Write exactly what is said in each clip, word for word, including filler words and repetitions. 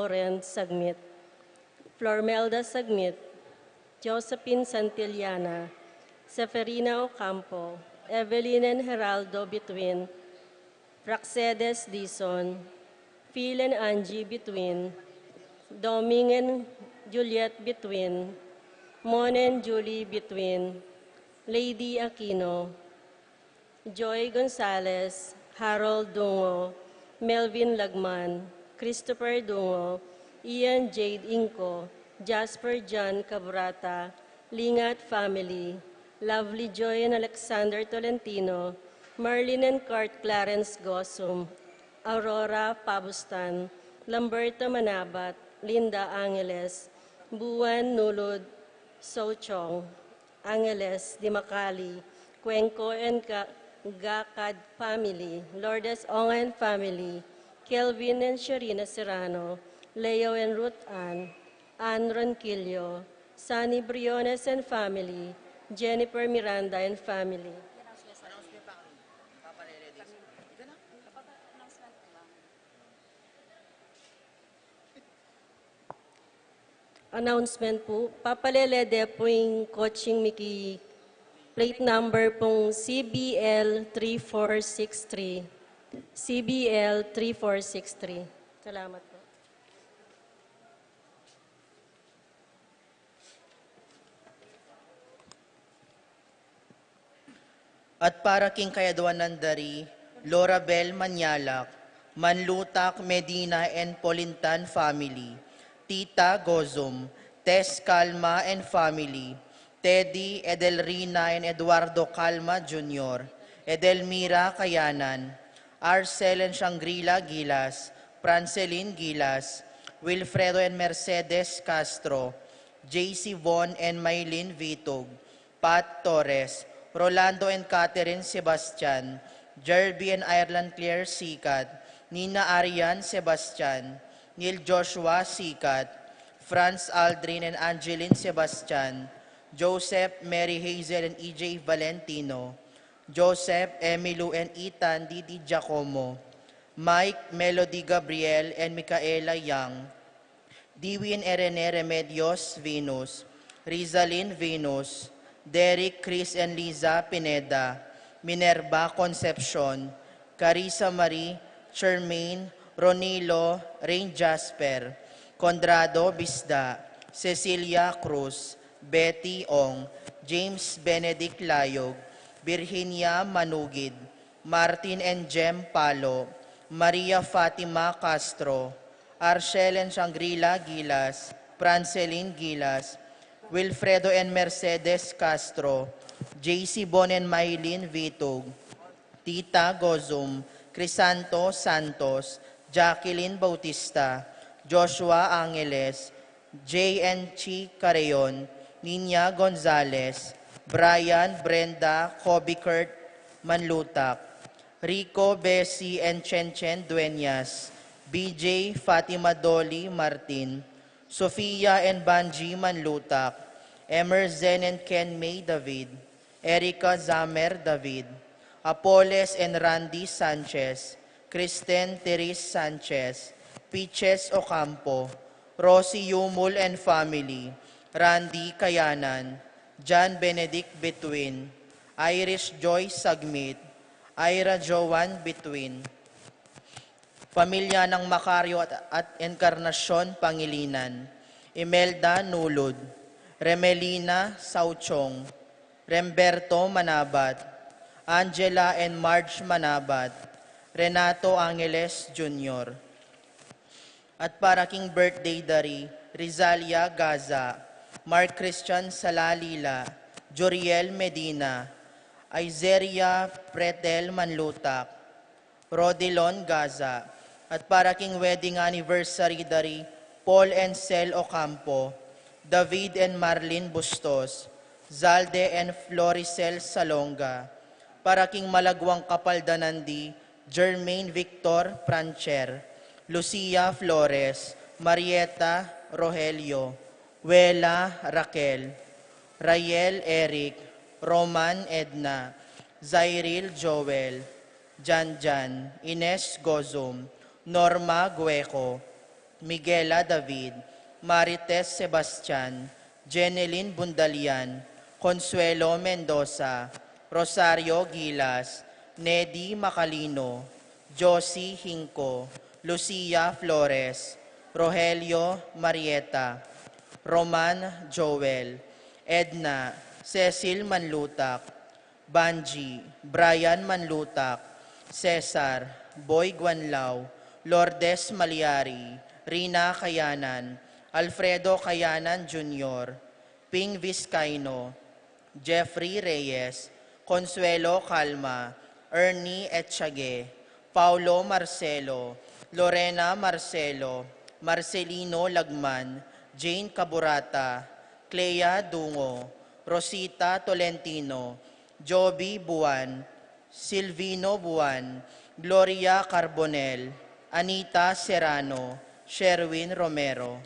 Laurent Sagmit, Flormelda Sagmit, Josephine Santillana, Seferina Ocampo, Evelyn and Geraldo Betwin, Praxedes Dizon, Phil and Angie Betwin, Doming and Juliet Betwin, Mon and Julie Betwin, Lady Aquino, Joy Gonzalez, Harold Dungo, Melvin Lagman, Christopher Dungo, Ian Jade Inco, Jasper John Cabrata, Lingat family, Lovely Joy and Alexander Tolentino, Marlene and Kurt Clarence Gosum, Aurora Pabustan, Lamberto Manabat, Linda Angeles, Buan Nulud Sochong, Angeles Dimacali, Cuenco and Ga-, Gacad family, Lourdes Ong and family, Kelvin and Sharina Serrano, Leo and Ruth Ann, Ann Ronquillo, Sunny Briones and family, Jennifer Miranda and family. Announcement po, papalele de po ing kotseng miki plate number pong C B L three four six three. C B L three four six three. Salamat po. At para king kayadwanan dari, Lorabel Manyalak, Manlutak Medina and Polintan family, Tita Gozum, Tess Calma and family, Teddy, Edelrina and Eduardo Calma Junior, Edelmira Kayanan, Arcel and Shangri-La Gilas, Francelin Gilas, Wilfredo and Mercedes Castro, J C Von and Maylin Vitug, Pat Torres, Rolando and Catherine Sebastian, Jerby and Ireland Claire Sikat, Nina Arian Sebastian, Neil Joshua Sikat, Franz Aldrin and Angeline Sebastian, Joseph, Mary Hazel and E J Valentino, Joseph, Emilu and Ethan Didi Giacomo, Mike, Melody Gabriel and Micaela Young, Diwin Erene Remedios Venus, Rizalin Venus, Derek, Chris and Liza Pineda, Minerva Concepcion, Carissa Marie, Charmaine, Ronilo, Rain Jasper, Conrado Bisda, Cecilia Cruz, Betty Ong, James Benedict Layog, Virginia Manugid, Martin and Jem Palo, Maria Fatima Castro, Arshel and Shangri-La Gilas, Francelin Gilas, Wilfredo and Mercedes Castro, J C Bon and Mylene Vitug, Tita Gozum, Crisanto Santos, Jacqueline Bautista, Joshua Angeles, J N Chi Carreon, Nina Gonzalez, Brian, Brenda, Kobe Kurt Manlutak, Rico, Bessie, and Chen Chen Dueñas, B J, Fatima Dolly Martin, Sofia and Banji Manlutak, Emerzen and Ken May David, Erica Zamer David, Apoles and Randy Sanchez, Kristen Therese Sanchez, Peaches Ocampo, Rosie Yumul and family, Randy Kayanan, John Benedict Between, Irish Joy Sagmit, Ira Joan Between, pamilya ng Macario at, at Encarnacion Pangilinan, Imelda Nulud, Remelina Sauchong, Remberto Manabat, Angela and Marge Manabat, Renato Angeles Junior. At para king birthday dari, Rizalia Gaza, Mark Christian Salalila, Joriel Medina, Izeria Pretel Manlutak, Rodilon Gaza, at para king wedding anniversary dari Paul and Sel Ocampo, David and Marlene Bustos, Zalde and Floricel Salonga, para king malagwang kapaldanan di Germaine Victor Prancher, Lucia Flores, Marieta Rogelio, Wela Raquel, Rayel Eric, Roman Edna, Zairil Joel, Janjan, Ines Gozum, Norma Gueco, Miguela David, Marites Sebastian, Jenelyn Bundalian, Consuelo Mendoza, Rosario Gilas, Nedy Macalino, Josie Hinco, Lucia Flores, Rogelio Marieta, Roman Joel, Edna, Cecil Manlutak, Banji, Brian Manlutak, Cesar, Boy Guanlao, Lourdes Maliari, Rina Kayanan, Alfredo Kayanan Junior, Ping Vizcaino, Jeffrey Reyes, Consuelo Calma, Ernie Etchague, Paulo Marcelo, Lorena Marcelo, Marcelino Lagman, Jane Caburata, Clea Dungo, Rosita Tolentino, Joby Buan, Silvino Buan, Gloria Carbonel, Anita Serrano, Sherwin Romero.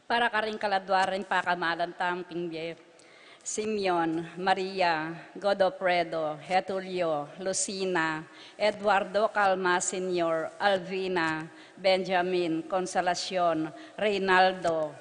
Para karing kaladua ring pakamalan tamu pin bie. Simeon, Maria, Godofredo, Getulio, Lucina, Eduardo Calma Senior, Alvina, Benjamin, Consolacion, Reynaldo,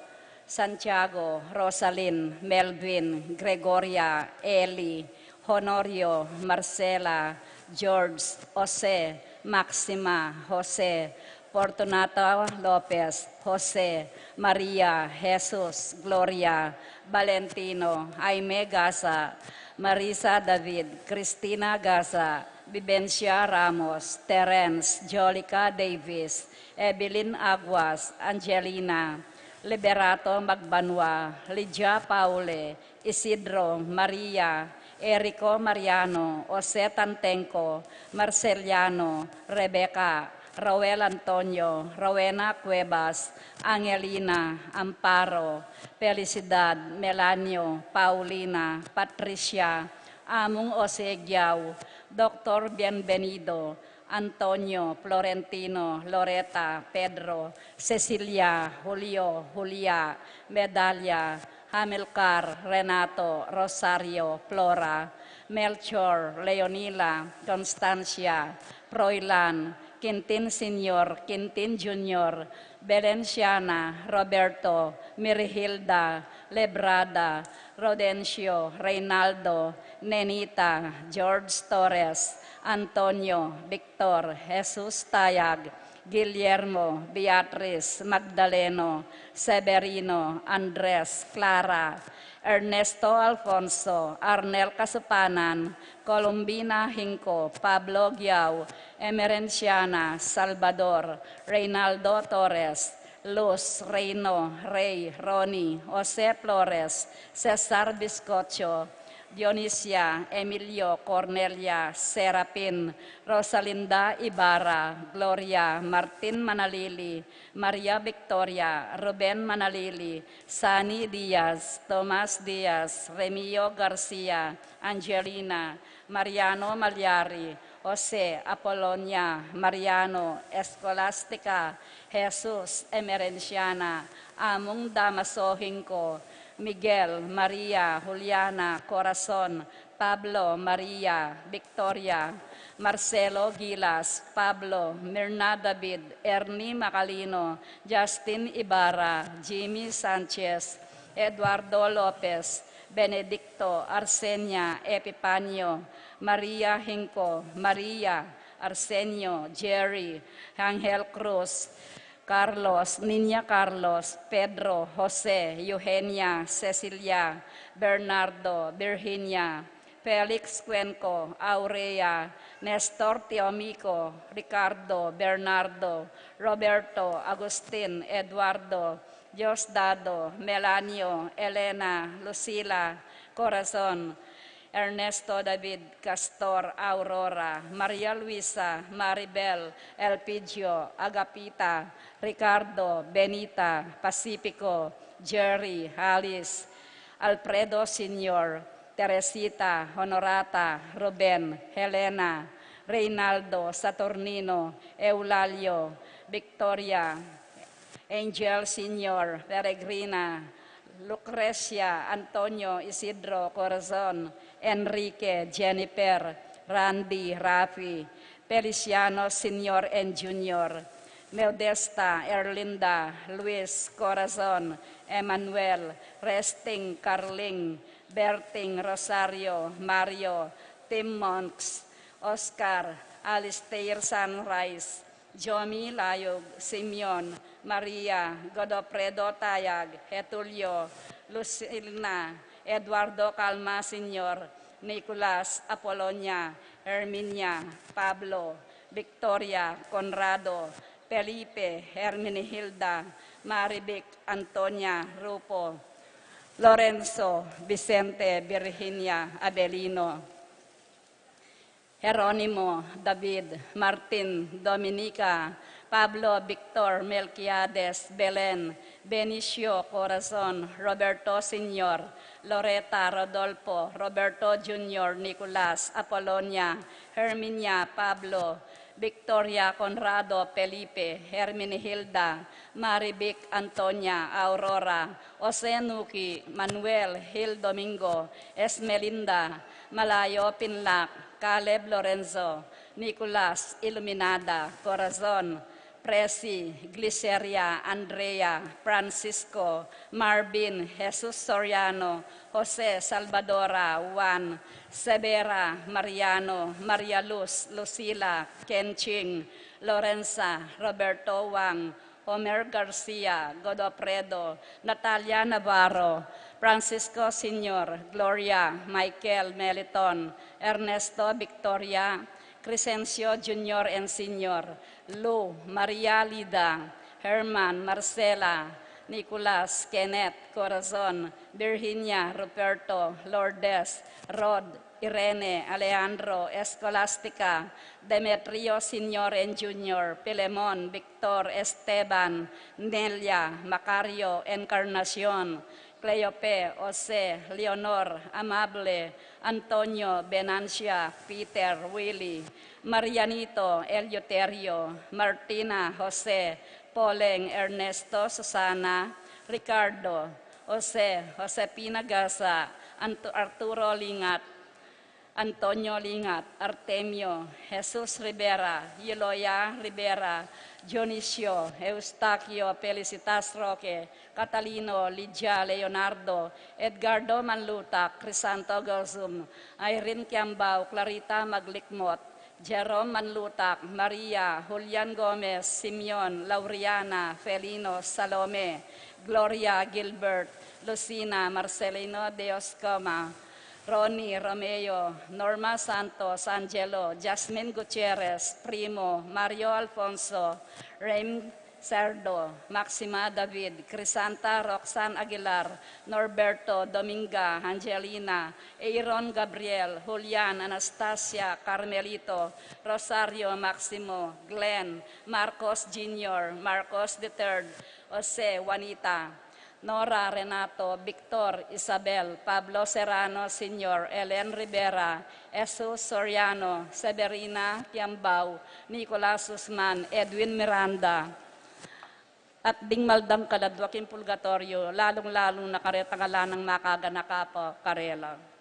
Santiago, Rosalyn, Melvin, Gregoria, Eli, Honorio, Marcela, George, Jose, Maxima, Jose, Fortunato Lopez, Jose, Maria, Jesus, Gloria, Valentino, Jaime Gaza, Marisa David, Cristina Gaza, Vivencia Ramos, Terence, Jolica Davis, Evelyn Aguas, Angelina, Liberato Magbanua, Lydia Paule, Isidro, Maria, Erico Mariano, Jose Tantenco, Marceliano, Rebecca, Roel Antonio, Rowena Cuevas, Angelina, Amparo, Felicidad, Melanio, Paulina, Patricia, Amung Jose Giao, Doctor Bienvenido, Antonio, Florentino, Loreta, Pedro, Cecilia, Julio, Julia, Medalia, Hamilcar, Renato, Rosario, Flora, Melchor, Leonila, Constancia, Froilan, Quintin Senior, Quintin Junior, Belenciana, Roberto, Mirihilda, Lebrada, Rodencio, Reynaldo, Nenita, George Torres, Antonio, Victor, Jesus Tayag, Guillermo, Beatriz, Magdaleno, Severino, Andres, Clara, Ernesto Alfonso, Arnel Kasupanan, Columbina Hinco, Pablo Giao, Emerenciana, Salvador, Reynaldo Torres, Luz, Reino, Rey, Ronnie, Jose Flores, Cesar Biscocho, Dionisia, Emilio, Cornelia, Serapin, Rosalinda Ibarra, Gloria, Martin Manalili, Maria Victoria, Ruben Manalili, Sani Diaz, Tomas Diaz, Remio Garcia, Angelina, Mariano Malyari, Jose, Apolonia, Mariano, Escolastica, Jesus, Emerenciana, Amung Damaso Hinco, Miguel, Maria, Juliana, Corazon, Pablo, Maria, Victoria, Marcelo Gilas, Pablo, Mirna David, Ernie Macalino, Justin Ibarra, Jimmy Sanchez, Eduardo Lopez, Benedicto, Arsenia, Epipanio, Maria Hinco, Maria, Arsenio, Jerry, Angel Cruz, Carlos, Niña Carlos, Pedro, Jose, Eugenia, Cecilia, Bernardo, Virginia, Felix Cuenco, Aurea, Nestor Tiomico, Ricardo, Bernardo, Roberto, Agustin, Eduardo, Diosdado, Melanio, Elena, Lucila, Corazon, Ernesto David, Castor, Aurora, Maria Luisa, Maribel, Elpidio, Agapita, Ricardo, Benita, Pacifico, Jerry, Alice, Alfredo Senior, Teresita, Honorata, Ruben, Helena, Reynaldo, Saturnino, Eulalio, Victoria, Angel Senior, Peregrina, Lucrecia, Antonio, Isidro, Corazon, Enrique, Jennifer, Randy, Rafi, Feliciano Senior and Junior, Meodesta, Erlinda, Luis, Corazon, Emmanuel, Resting, Carling, Berting, Rosario, Mario, Tim Monks, Oscar, Alistair Sunrise, Jomi Layug, Simeon, Maria, Godofredo Tayag, Getulio, Lucilina, Eduardo Calma Senior, Nicolas, Apolonia, Herminia, Pablo, Victoria, Conrado, Felipe, Herminihilda, Marivic, Antonia, Rupo, Lorenzo, Vicente, Virginia, Abelino, Jeronimo, David, Martin, Dominica, Pablo, Victor, Melquiades, Belen, Benicio, Corazon, Roberto Senior, Loreta, Rodolfo, Roberto Junior, Nicolas, Apolonia, Herminia, Pablo, Victoria, Conrado, Felipe, Herminihilda, Marivic, Antonia, Aurora, Jose, Nuki, Manuel, Gil, Domingo, Esmelinda, Malayo, Pinlac, Caleb, Lorenzo, Nicolas, Iluminada, Corazon, Presi, Gliceria, Andrea, Francisco, Marvin, Jesus Soriano, Jose, Salvadora, Juan, Severa, Mariano, Maria Luz, Lucila, Kenching, Lorenza, Roberto Wang, Homer Garcia, Godofredo, Natalia Navarro, Francisco Senior, Gloria, Michael, Meliton, Ernesto, Victoria, Crescencio Junior and Senior, Lu, Maria, Lida, Herman, Marcela, Nicolas, Kenneth, Corazon, Virginia, Ruperto, Lourdes, Rod, Irene, Alejandro, Escolastica, Demetrio Senior and Junior, Pilemon, Victor, Esteban, Nelia, Macario, Encarnacion, Cleope, Jose, Leonor, Amable, Antonio, Venancia, Peter, Willy, Marianito, Eleuterio, Martina, Jose, Poleng, Ernesto, Susana, Ricardo, Jose, Josepina Gasa, Anto-, Arturo Lingat, Antonio Lingat, Artemio, Jesus Rivera, Yuloya Rivera, Dionisio, Eustaquio, Felicitas Roque, Catalino, Lydia, Leonardo, Edgardo Manlutak, Crisanto Gozum, Irene Kiambao, Clarita Maglikmot, Jerome Manlutak, Maria, Julian Gomez, Simeon, Lauriana, Felino, Salome, Gloria, Gilbert, Lucina, Marcelino, Dioscoma, Ronnie, Romeo, Norma Santos, Angelo, Jasmine Gutierrez, Primo, Mario Alfonso, Rem Cerdo, Maxima David, Crisanta, Roxanne Aguilar, Norberto, Dominga, Angelina, Aaron, Gabriel, Julian, Anastasia, Carmelito, Rosario, Maximo, Glenn, Marcos Junior, Marcos the third, Jose, Juanita, Nora, Renato, Victor, Isabel, Pablo Serrano Senior, Ellen Rivera, Jesus Soriano, Severina Kiambao, Nicolas Guzman, Edwin Miranda, at ding maldang kaladwa king purgatoryo, lalung-lalu na karetang ala nang makaganaka pa karela.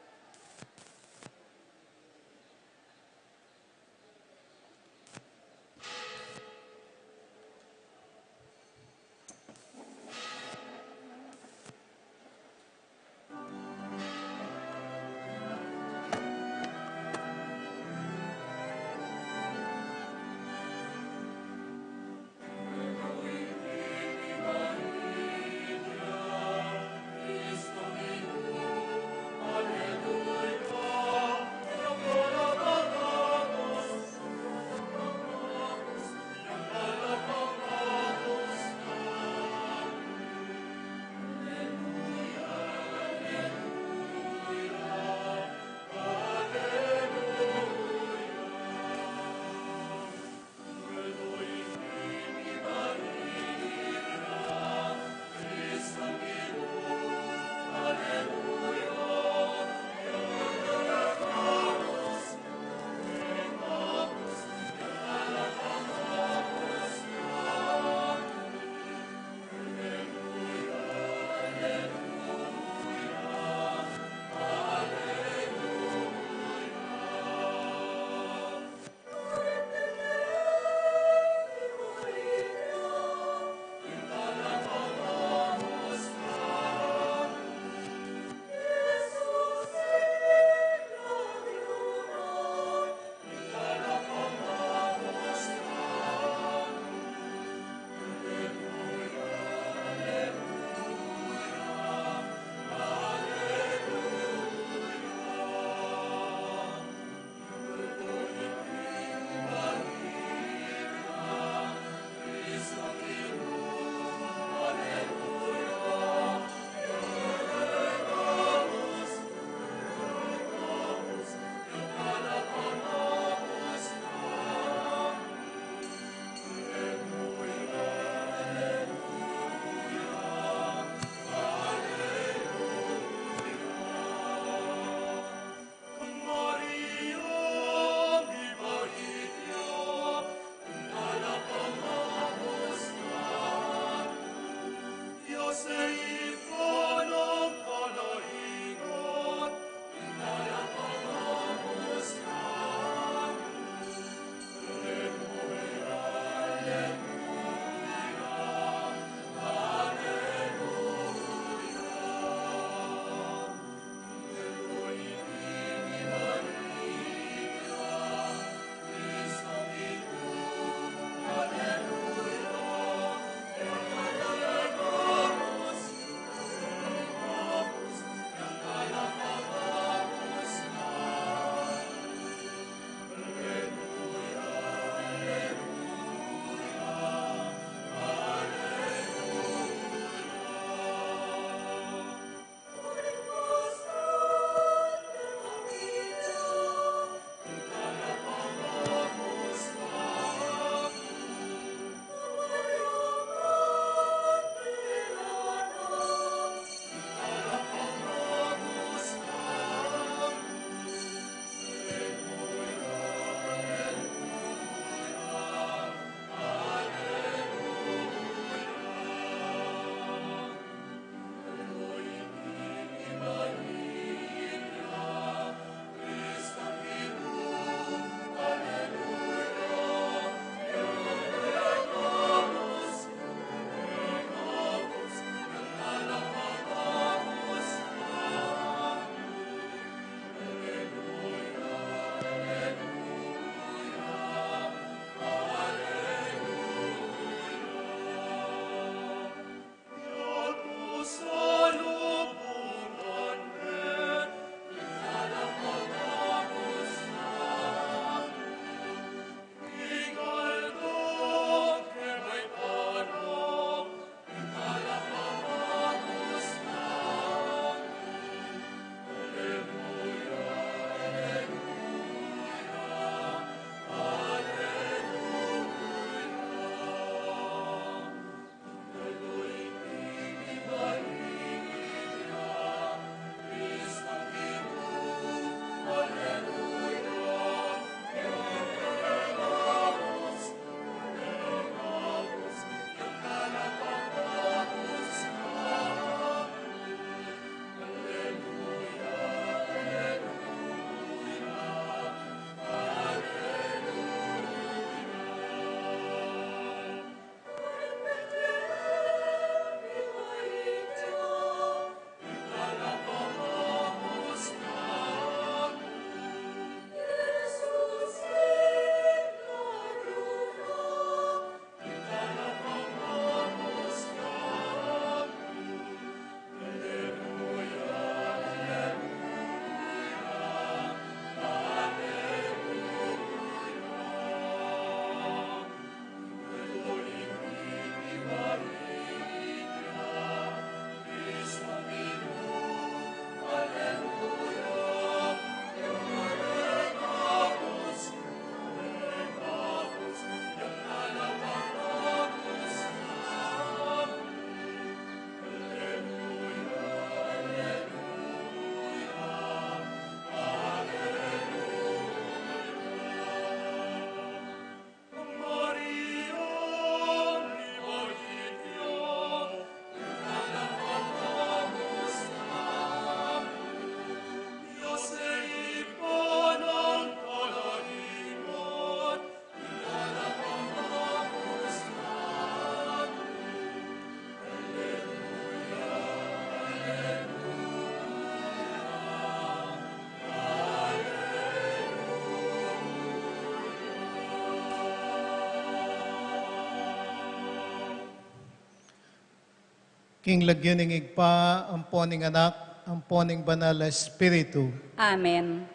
King lagyu ning Ibpa, ampo ning Anak, ampo ning Banal a Espiritu. Amen.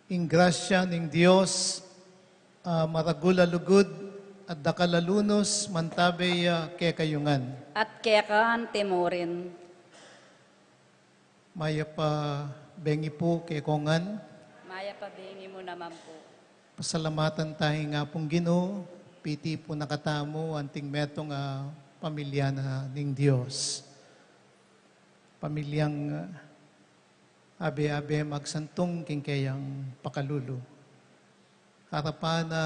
Ing grasya ning Dios, a maragul a lugud, at dakal a lunus, mantabe ya kekayu ngan. At keka naman murin. Mayap a bengi pu keko ngan. Mayap a bengi mu naman pu. Pasalamatan taya ing Apung Ginu, piti pu na katamu anting metung a pamilya na ning Dios. Pamilyang, ah, abe-abe magsantung king keyang pakalulu. Arapan na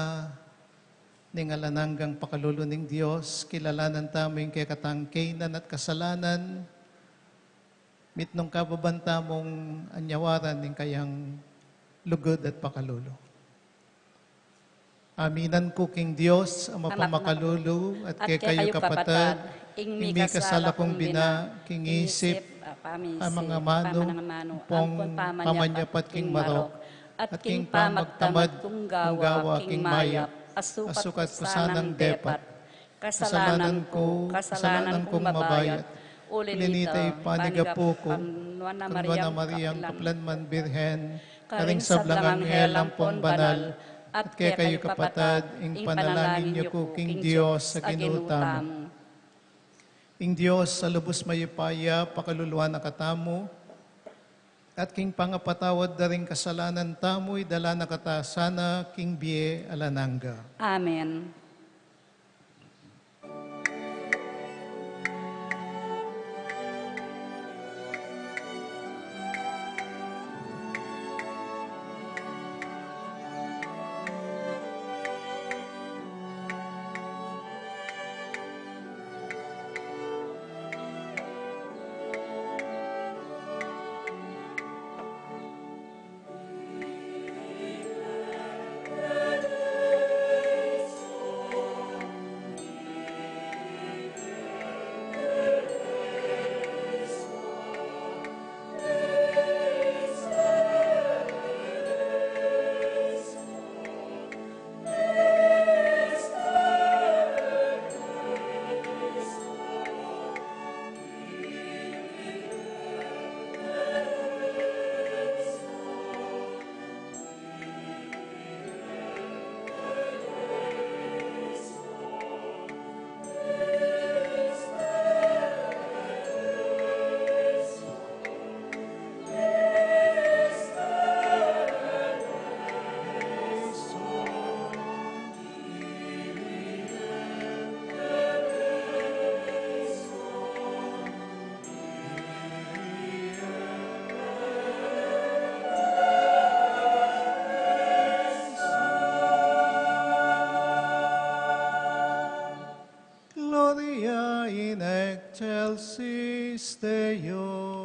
Ning alang anggang pakalulu ning Dios, kilalanan tamu ing kekatang kainan at kasalanan, mitmung kababan tamung anyawaran ing kayang lugud at pakalulu. Aminan ku king Dios, Ama, Ama pamakalulu, at kekayu kapatad, ing mikasala kung bina, king isip, pamangamanuan, ampong pamanyapat king marok, at king pamagtamad kung gawa king mayap, asukat ku sanang depat. Kasalanan ku, kasalanan kung mabayat. Uli nita, ipanyawad ku, Nuan a Mariang kapilanman Birhen, karing sablang anghel ampong banal, at kekayu kapatad, ing panalangin yu ku king Dios a Ginu tamu. Ing Dios a lubus mayupaya, pakaluluan na katamu, at king pangapatawad da ring kasalanan tamu, idala na kata sana king bie alang angga. Amen. Gloria in excelsis Deo.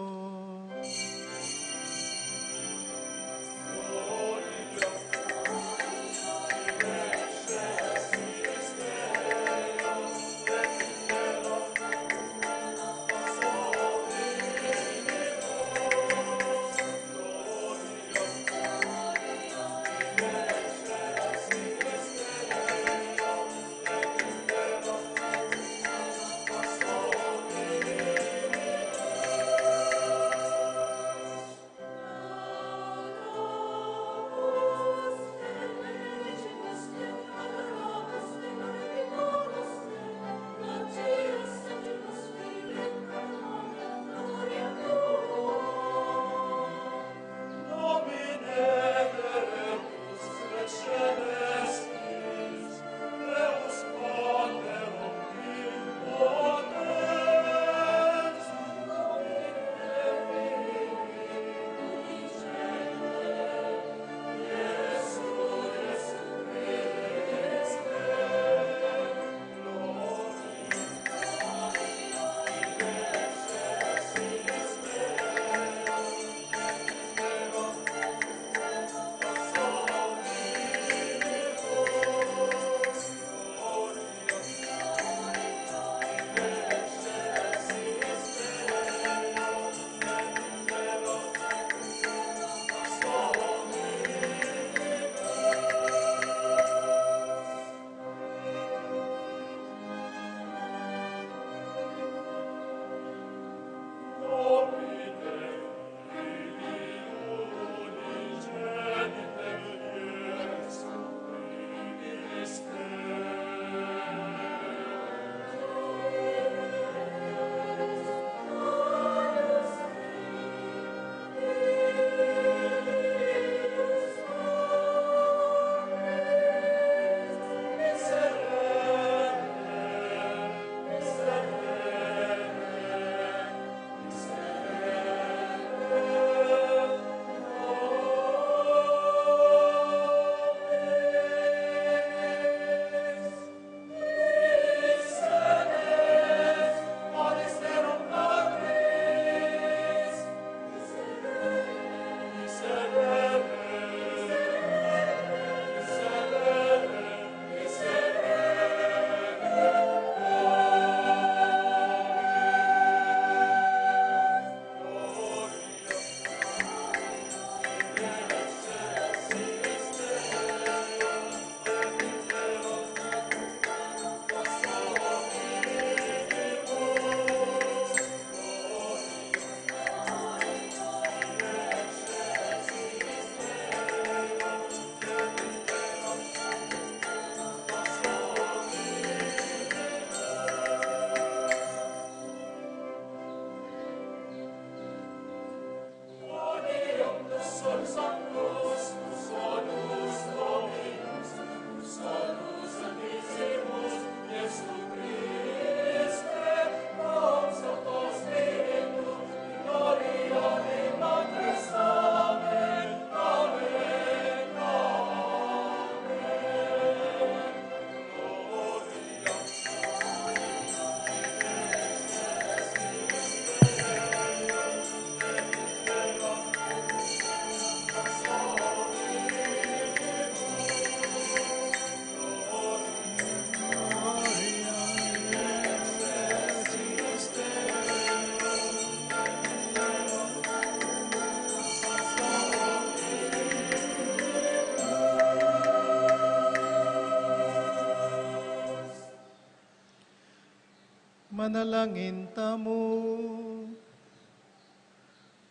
Manalangin tamu.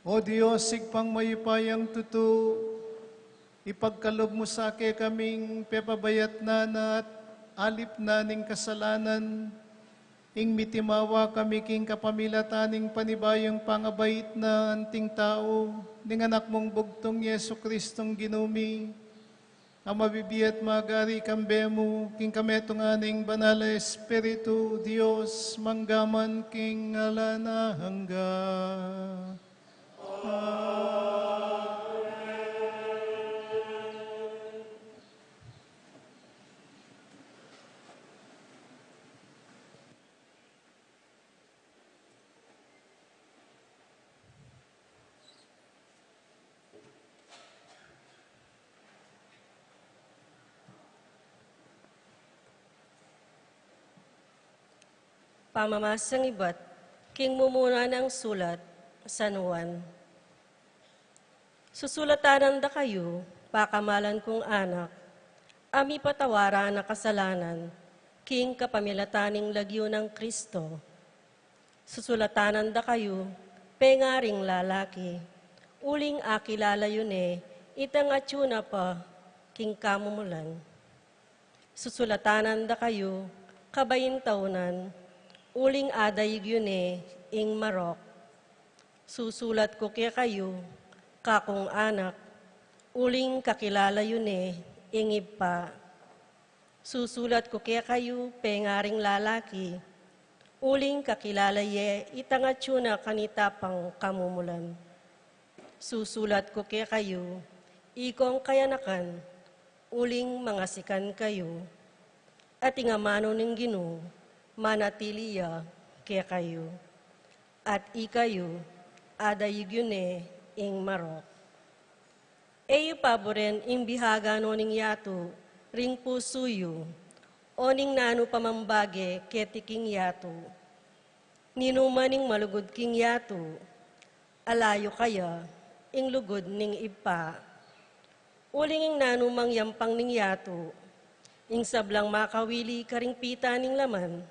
O Dios, Ibpang mayupayang tutu, ipagkalub mu sa kekaming pepabayat na na at alip na ning kasalanan, ing mitimawa kami king kapamilatan ning panibayung pangabait na anting tau, ning Anak mung bugtung Jesu Cristong Ginu mi, a mabibie at magari kambe mu, king kametungan ning Banal a Espiritu, Dios, mangga man king alang angga. Amen. Pamamasang ibat king mumuna nang sulat San Juan. Susulatan da kayu, pakamalan kung anak, a mipatawad na kasalanan king kapamilatan ning lagyu nang Kristo. Susulatan da kayu, pengaring lalaki, uling akilala yu ne itang atyu na pa king kamumulan. Susulatan da kayu, kabayintaunan, uling adayug yu ne ing marok. Susulat ku kekayu, kakung anak, uling kakilala yu ne ing Ibpa. Susulat ku kekayu, pengaring lalaki, uling kakilala ye itang atyu na kanita pang kamumulan. Susulat ku kekayu, ikong kayanakan, uling mangasikan kayu. At ing amanu ning Ginu, manatili ya kekayu. At ikayu, adayug yu ne ing marok. E yu paburen ing bihagan o ning yatu ring pusu yu, o ning nanu pa mang bage keti king yatu. Ninuman ing malugud king yatu, ala yu kaya ing lugud ning Ibpa. Uling ing nanu mang yampang ning yatu, ing sablang makawili karing pita ning laman,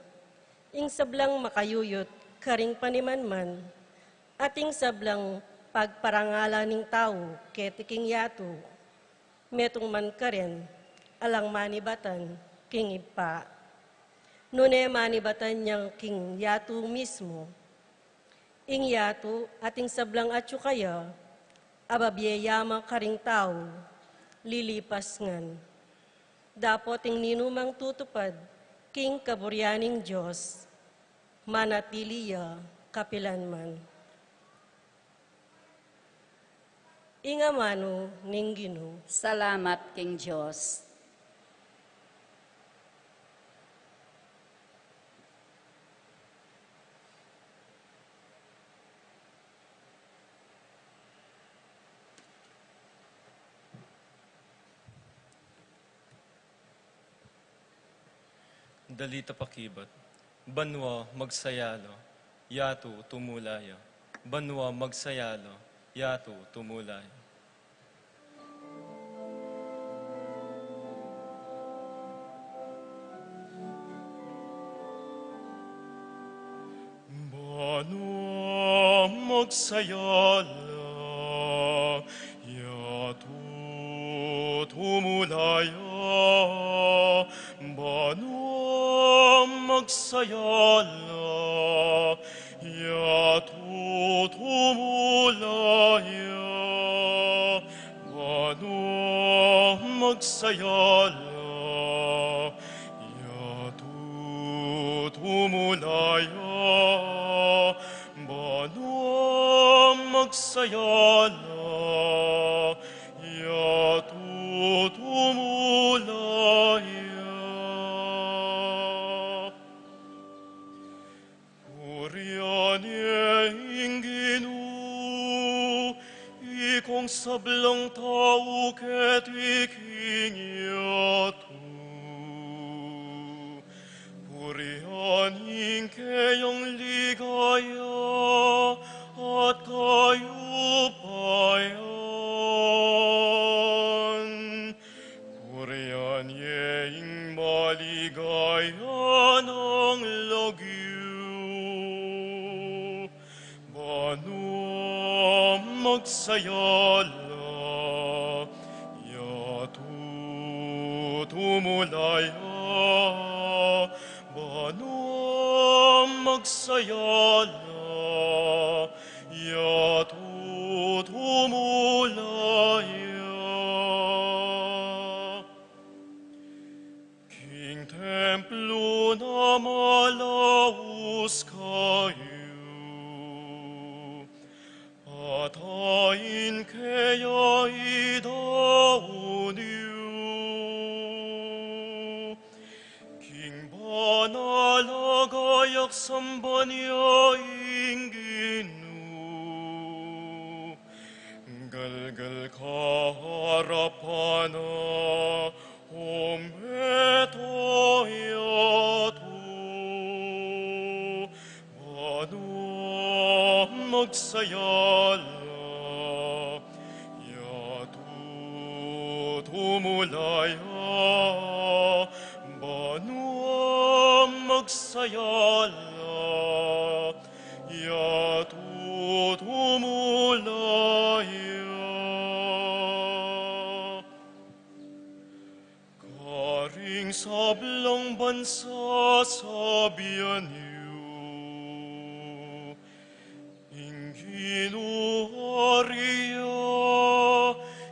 ing sablang makayuyut karing panimanman, at ing sablang pagparangalan ning tau keti king yatu, metung man karen, alang manibatan king Ibpa. Nune manibatan yang king yatu mismu. Ing yatu at ing sablang atyu kaya, a babie ya ma karing tau, lilipas ngan. Dapot ing ninumang tutupad king kaburian ning Dios, manatili ya kapilanman. Ing amanu ning Ginu. Salamat king Dios. Dalita pakibat. Banua magsaya la, yatu tumula ya. Banua magsaya la, yatu tumula ya. Banua magsaya la, yatu tumula ya. Banua magsaya la, yatu tumula ya. Banua magsaya la, yatu tumula ya. Banua magsaya la, yatu tumula ya. Purian ye ing Ginu, ikong sablang tau keti king yatu. Purian ing keyang ligaya at kayupayan. Purian ye ing maligaya nang lagyu. magsaya la, yatu tumula ya, banua magsaya la, yatu tumula ya. King templu na malaus kayu, patayin ke ya i daun yu. King banal a gayak samban ya ing Ginu, galgal kaharapan na, o meto yatu, banua magsaya la, yatu tumula ya, banua magsaya la, yatu tumula ya. Karing sablang bansa sabian yu, ing Ginu ari ya,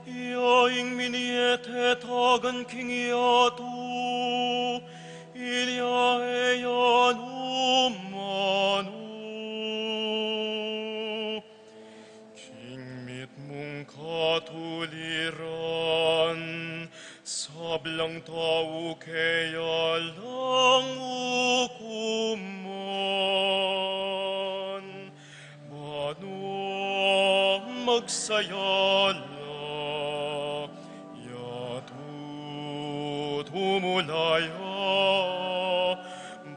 iya ing minietetagan king yatu, inya e ya nu manu. King mitmung katuliran, sablang tau keya lang ukuman, banua magsaya la, yatu tumula ya,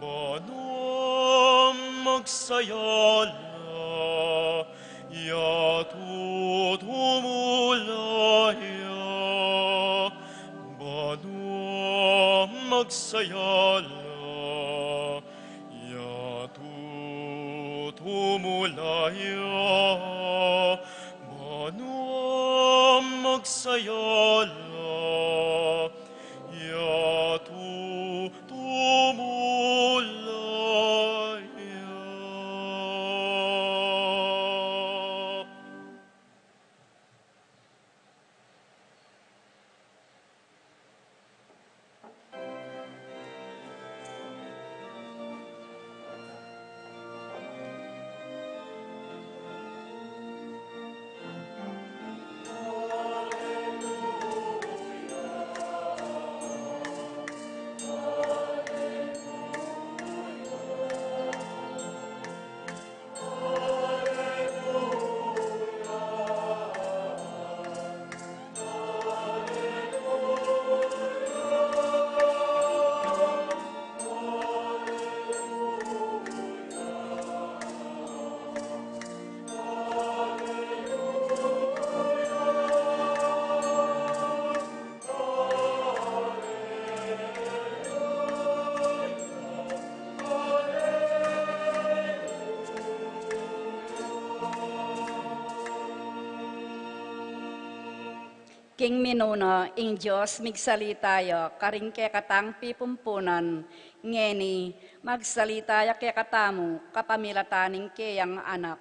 banua magsaya la, yatu tumula ya, banua magsaya la, yatu tumula ya, banua magsaya la, yatu tumula ya. King minuna ing Dios migsalita ya karing kekatang pipumpunan, ngeni magsalita ya kekatamu kapamilatan ning keyang Anak.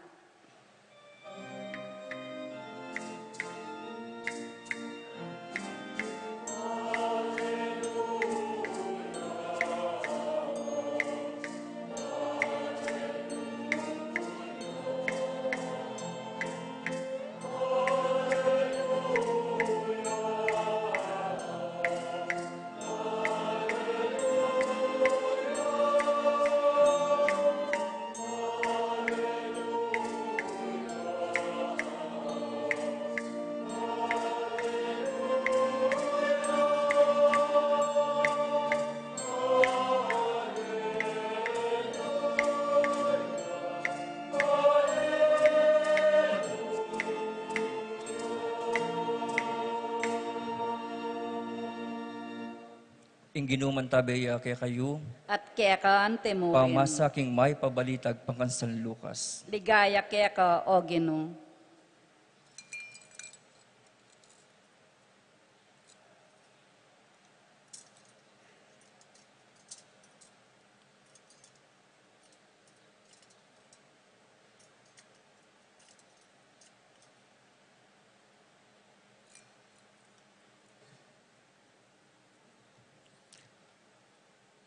Ing Ginu mantabe ya kekayu. At keka antimu rin. Pamasa king mayap a balita agpang kang San Lucas. Ligaya keka, O Ginu.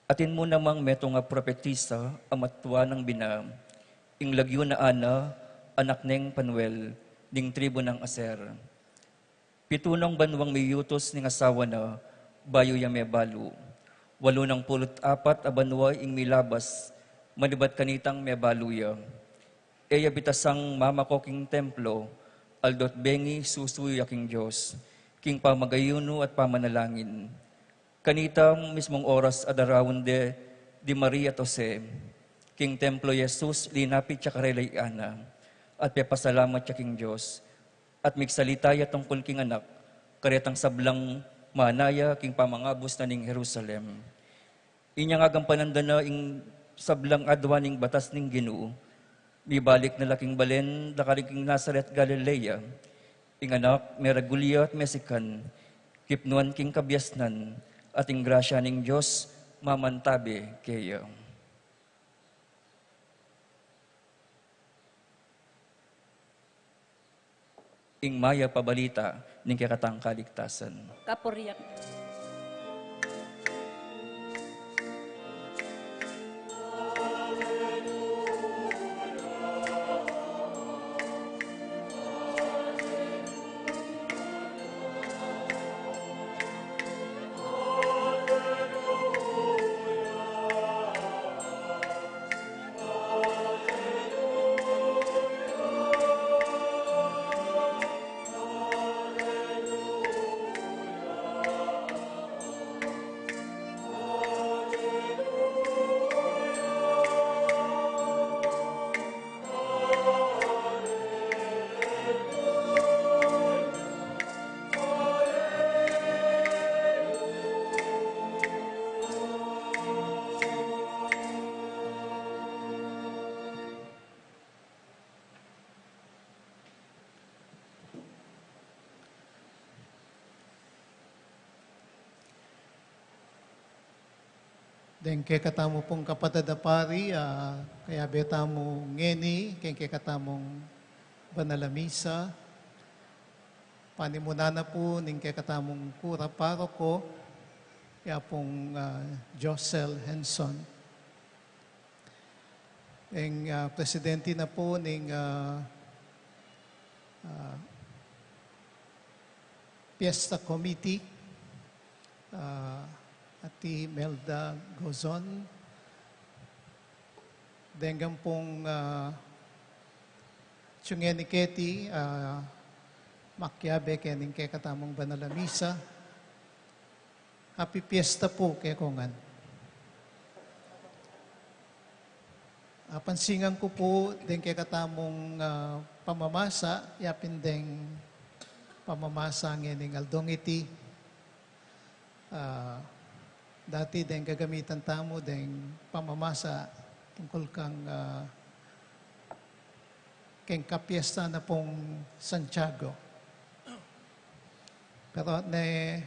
Atin mu namang metung a propetisa a matua nang bina, ing lagyu na Ana, anak neng Panuel, ning tribu nang Aser. Pitu nang banuang miyutus ning asawa na, bayu ya mebalu. Walu nang pulu't apat a banua ing milabas, manibat kanitang mebalu ya. E ya bitasang mamako king templo, aldo't bengi susuyu ya king Dios, king pamagayunu at pamanalangin. Kanitang mismung oras adaraun de di Maria at Jose, king templo Jesus linapit ya karela i Ana, at pepasalamat ya king Dios, at migsalita ya tungkul king anak, karetang sablang mana ya king pamangabus na ning Jerusalem. Inya ngagampanan da na ing sablang adwa ning batas ning Ginu, mibalik na la king balen da karin king Nazaret, Galilea. Ing anak meragul ya at mesikan, kipnuan king kabiasnan, at ing grasya ning Dios mamantabe keya. Ing mayap a balita ning kekatang kaligtasan. Kapurian. Deng kekatamu pung kapatad a pari, ah, kayabe tamu ngeni, keng kekatamung banal a misa, panimunan na pu ning kekatamung kura paroko, ya pung, ah, Josel Henson. Ing, ah, presidente na pu ning, ah, ah, Fiesta Committee, ah, Ate Melda Gozon, deng ampong, ah, tiyungeni keti, ah, makiabe kening kekatamung banal a misa. Happy Fiesta pu kekongan. Apansingan ku pu deng kekatamung, ah, pamamasa, yapin deng pamamasa ngening aldong iti. Ah, dati deng gagamitan tamu deng pamamasa tungkul kang, ah, keng kapiesta na pung Santiago. Pero ne,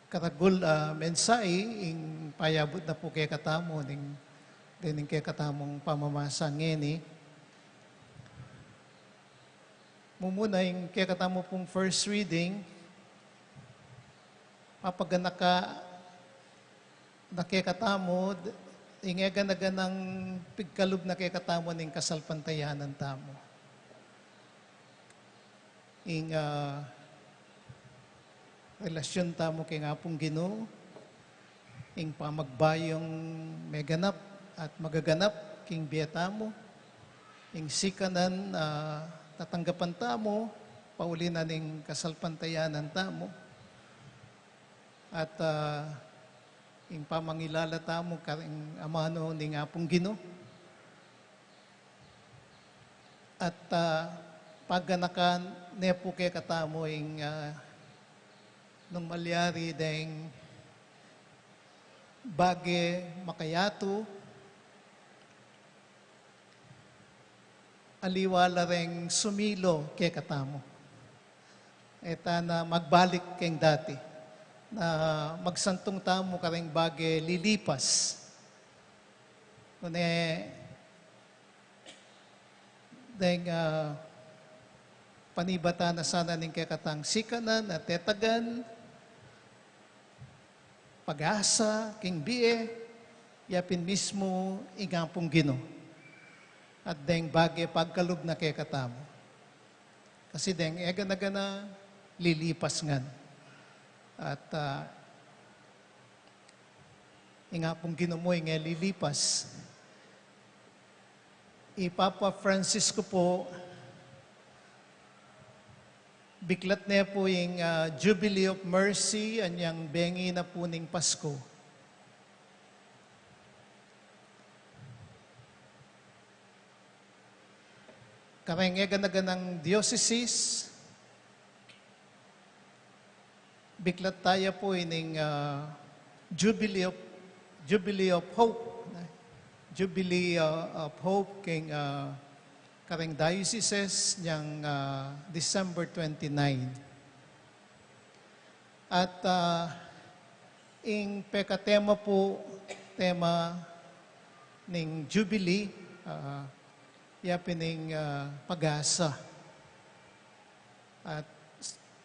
karagul a mensahe ing payabut na pu kekatamu ning, dening kekatamung pamamasa ngeni. Mumuna ing kekatamu pung first reading, papaganaka na kekatamu, ing e gana-ganang pigkalub na kekatamu ning kasalpantayanan tamu. Ing, ah, relasyon tamu keng Apung Ginu, ing pamagbayung meganap at magaganap king bie tamu, ing sikanan, ah, tatanggapan tamu, pauli na ning kasalpantayanan tamu, at, ah, ing pamangilala tamu karing amanu ning Apung Ginu. At, ah, paganakan ne pu kekatamu ing, ah, nung malyari deng bage makayatu, aliwa la reng sumilo kekatamu. E ta na magbalik keng dati, na magsantung tamu kareng bage lilipas. Nune, deng, ah, panibatan na sana ning kekatang sikanan at tetagan, pag-asa king bie, ya pin mismu ing Apung Ginu. At deng bage pagkalub na kekatamu. Kasi deng e gana-gana, lilipas ngan. At, ah, ing Apung Ginu mu ing e lilipas. I Papa Francisco pu, biklat ne pu ing, ah, Jubilee of Mercy, anyang bengi na pu ning Pasku. Kareng e gana-ganang dioceses, biklat taya pu ining, ah, Jubilee of, Jubilee of Hope, ne? Jubilee, ah, of Hope king, ah, kareng dioceses nyang, ah, December twenty-nine. At, ah, ing pekatema pu, tema ning Jubilee, ah, ya pin ing, ah, pag-asa. At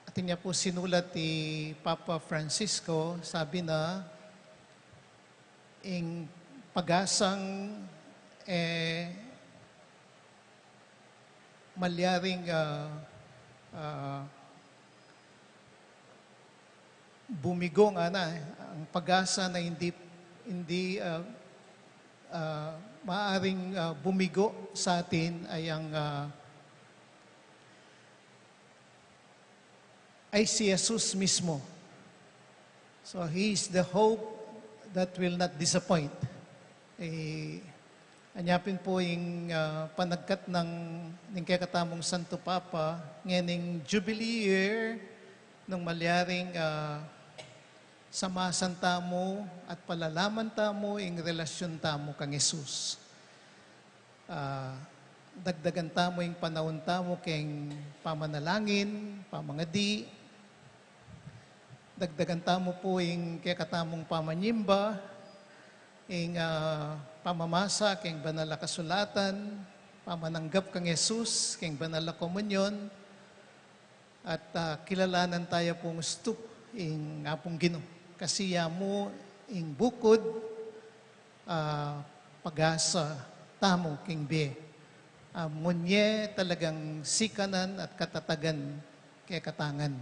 atin ya pu sinulat i Papa Francisco, sabi na, ing pag-asang, eh, malyaring, ah, ah, bumigo ngana, eh. Ang pag-asa na hindi, hindi, ah, ah, maaring, ah, bumigo sa atin ay ang, ah, ay si Jesus mismo. So, He is the hope that will not disappoint. Eh, anya pin pu ing, ah, panagkat nang, ning kekatamung Santo Papa, ngening Jubilee year, nung malyaring, ah, samasan tamu at palalaman tamu ing relasyon tamu kang Jesus. Ah, dagdagan tamu ing panaun tamu keng pamanalangin, pamangadi. Dagdagan tamu pu ing kekatamung pamanyimba, ing, ah, pamamasa keng Banal a Kasulatan, pamananggap kang Jesus keng Banal a Komunyon, at, ah, kilalanan taya pung ustu ing Apung Ginu. Kasi ya mu ing bukud, ah, pag-asa tamu king bie. Ah, munye talagang sikanan at katatagan kekata ngan.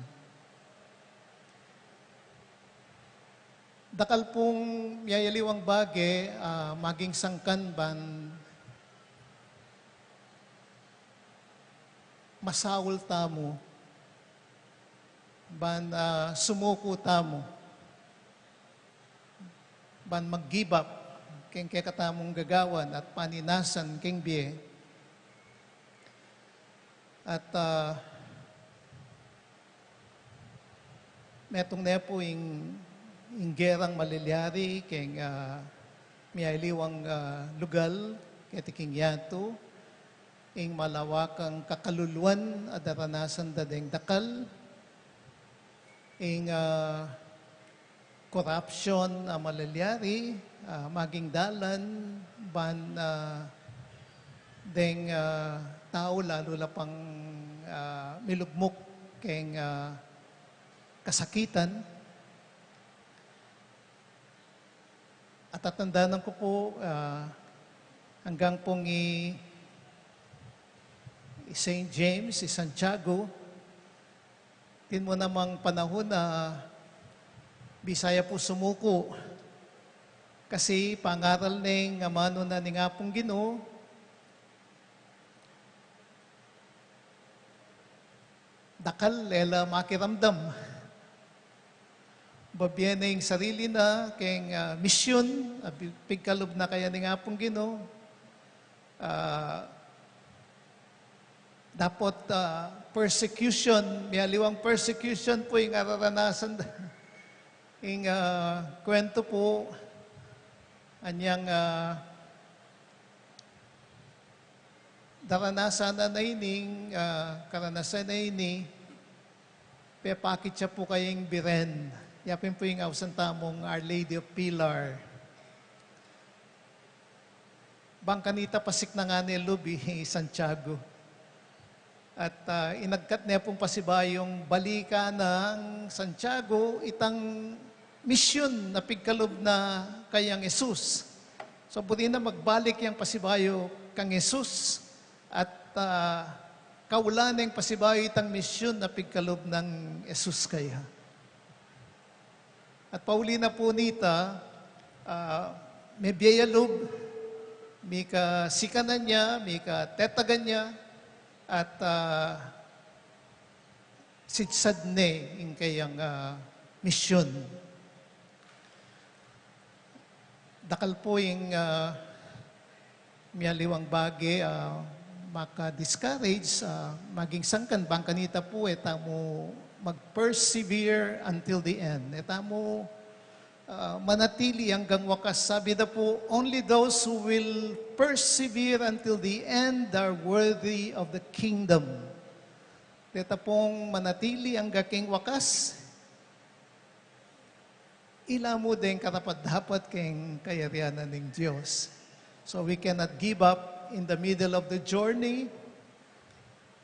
Dakal pung miyayaliwang bage, ah, maging sangkan ban masaul tamu, ban, ah, sumuku tamu, ban mag-give up keng kekatamung gagawan at paninasan keng bie. At, ah, metung ne pu ing, ing gerang malilyari keng, ah, miyayaliwang, ah, lugal, keti king yatu, ing malawakang kakaluluan a daranasan da deng dakal, ing, ah, korapsyon a malilyari, ah, maging dalan ban, ah, deng, ah, tau lalu la pang, ah, milugmuk keng, ah, kasakitan. At tatandanan ku pu, ah, anggang pung i, i Saint James, i Santiago, atin mu namang panahun a bisa ya pu sumuku. Kasi pangaral ne ing amanu na ning Apung Ginu, dakal e la makiramdam. Babie ne ing sarili na keng, ah, misyon a pi-, pigkalub na kaya ning Apung Ginu. Ah, dapot, ah, persecution, miyaliwang persecution pu ing araranasan da. Ing, ah, kuwentu pu, anyang, ah, daranasan na na ining, ah, karanasan na ini, pepakit ya pu kayang Biren. Ya pin pu ing ausan tamung Our Lady of Pilar. Bang kanita pasik na ngane lub i Santiago. At, ah, inagkat ne pung pasibayung balikan nang Santiago itang misyun a pigkalub na kayang Jesus. So, buri na magbalik yang pasibayu kang Jesus at, ah, kaulan yang pasibayu itang misyun a pigkalub nang Jesus kaya. At pauli na pu nita, ah, mebie ya lub, mika sikanan ya, mika tetagan ya, at, ah, sidsad ne ing kayang, ah, misyun. Dakal pu ing, ah, mialiwang bage, ah, maka-discourage, ah, maging sangkan bang kanita pu, e tamu mag-persevere until the end. E tamu, ah, manatili anggang wakas. Sabi da pu, "Only those who will persevere until the end are worthy of the kingdom." Deta pung manatili angga king wakas, ila mu deng karapat-dapat keng kayarian ning Dios. So we cannot give up in the middle of the journey.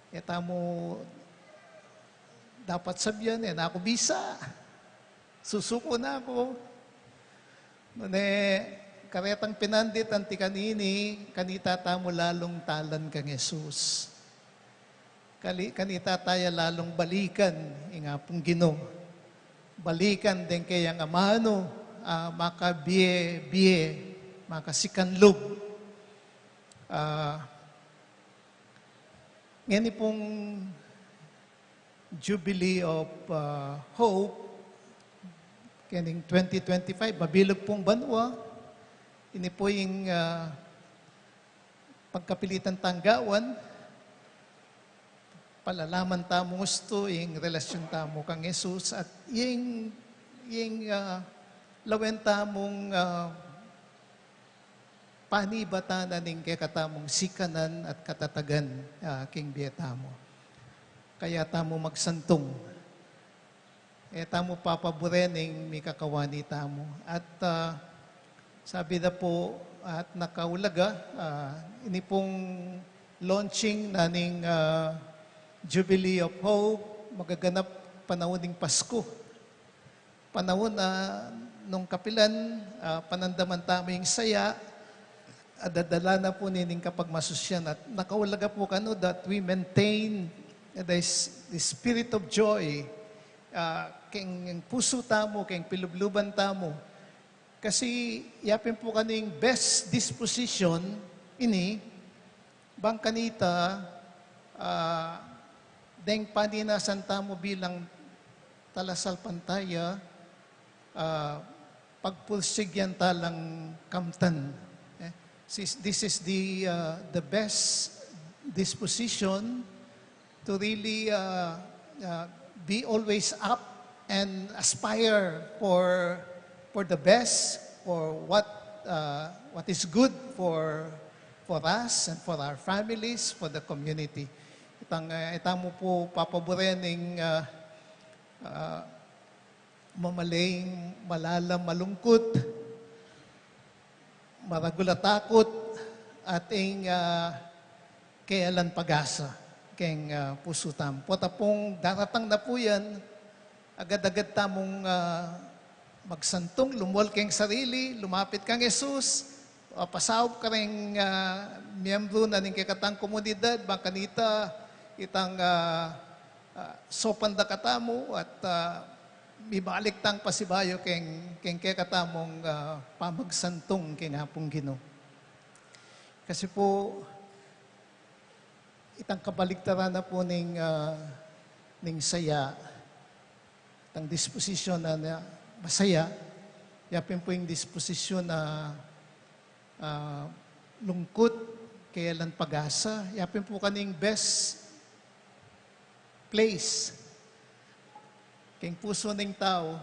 E tamu dapat sabian, "E na ku bisa. Susuku na ku." Nune, karetang pinandit anti kanini, kanita tamu lalung talan kang Jesus. Kali-, kanita taya lalung balikan ing Apung Ginu. Balikan deng kayang amanu, ah, makabie-bie, makasikan lub. Ah, ngeni pung Jubilee of, ah, Hope, kening twenty twenty-five, mabilug pung banua, ini pu ing, ah, pagkapilitan tang gawan, palalaman tamu ustu ing relasyon tamu kang Jesus at ing, ing, ah, lawen tamung, ah, panibatan ning kekatamung sikanan at katatagan, ah, king bie tamu. Kaya tamu magsantung. E tamu papaburen ing mikakawani tamu. At, ah, sabi da pu, at nakaulaga, ah, ini pung launching na ning, ah, Jubilee of Hope, magaganap panaun ning Pasku. Panaun na nung kapilan, ah, panandaman tamu ing saya, a dadala na pu nining kapagmasusyan at nakaulaga pu kanu that we maintain the, the spirit of joy, ah, keng pusu tamu, keng pilubluban tamu. Kasi yapin pu kanu ing best disposition ini, bang kanita, ah, deng paninasan tamu bilang talasalpantaya, ah, pagpursigyan talang kamtan. Eh, sis-, this is the, ah, the best disposition to really, uh, uh, be always up and aspire for, for the best, for what, uh, what is good for, for us and for our families, for the community. Itang, uh, ita mu pu papaburen ing, uh, uh, mamalaing malalam a lungkut, maragul a takut, at ing, ah, kealan pag-asa keng, ah, pusu tamu. Pota pung daratang na pu yan, agad-agad tamung, ah, magsantung, lumual keng sarili, lumapit kang Jesus, ah, pasaup kareng, ah, miyembru na ning kekatang komunidad, bang kanita itang, ah, ah, saupan da katamu at, ah, mibalik tang pasibayu keng, keng kekatamung, ah, pamagsantung keng Apung Ginu. Kasi pu, itang kabaligtaran na pu ning, ah, ning saya, itang disposisyon na, na masaya, yapin pu ing disposisyon na, ah, lungkut, kealan pag-asa, yapin pu kanu ing best place keng pusu ning tau,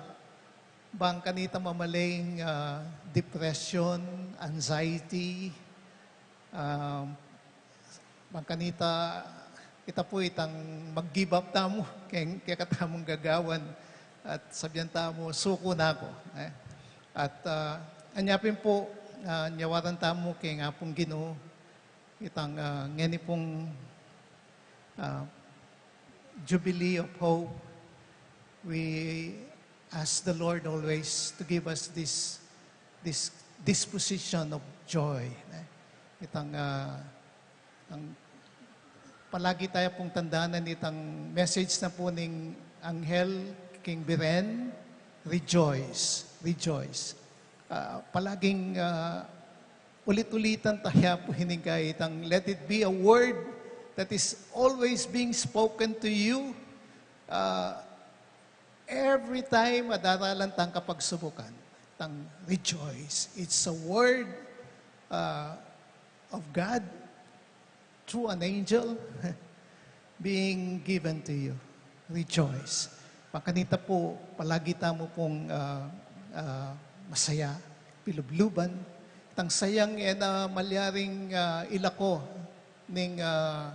bang kanita mamalaing, ah, depression, anxiety, ah, bang kanita, ita pu itang mag-give up tamu keng kekatamung gagawan at sabian tamu, "Suku na ku." Eh. At, ah, anya pin pu, ah, nyawaran tamu keng Apung Ginu, itang, ah, ngeni pung, ah, Jubilee of Hope, we ask the Lord always to give us this, this disposition of joy, ne? Itang, ah, ang palagi taya pung tandanan itang message na pu ning anghel king Beren, "Rejoice, rejoice." Ah, palaging, ah, ulit-ulitan taya pu hining kaitang, let it be a word that is always being spoken to you, ah, every time a daralan tang kapagsubukan, tang rejoice. It's a word, ah, of God through an angel being given to you. Rejoice. Makanita pu, palagi tamu pung, ah, ah, masaya, pilubluban. Itang sayang e na malyaring, ah, ilako ning, ah,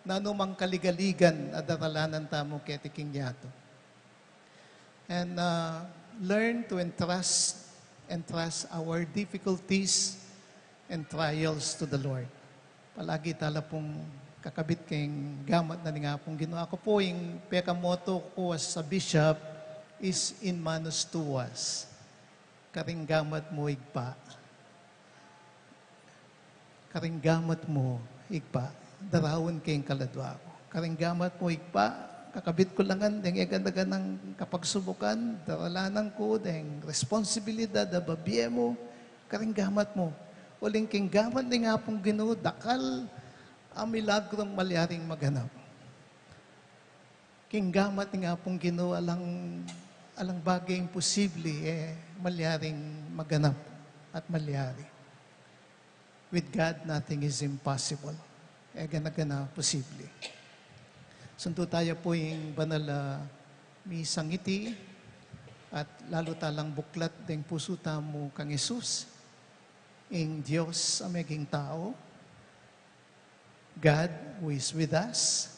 nanumang kaligaligan a daralanan tamu keti king yatu. And, uh, learn to entrust, entrust our difficulties and trials to the Lord. Palagi tala pung kakabit king gamat na ning Apung Ginu. Aku pu, ing peka-motto ku as a bishop is "In manus tuas." Karing gamat mu, Ibpa. Karing gamat mu, Ibpa, daraun ke ing kaladua ku. Karing gamat mu, Ibpa, kakabit ku la ngan deng e gana-ganang kapagsubukan, daralanan ku deng responsibilidad a babie mu, karing gamat mu. Uling king gamat ning Apung Ginu, dakal a milagrung malyaring maganap. King gamat ning Apung Ginu, alang, alang bage imposible e malyaring maganap at malyari. With God, nothing is impossible. E gana-gana posible. Sundu taya pu ing banal a misang iti, at lalu talang buklat deng pusu tamu kang Jesus, ing Dios a meging tau, God who is with us.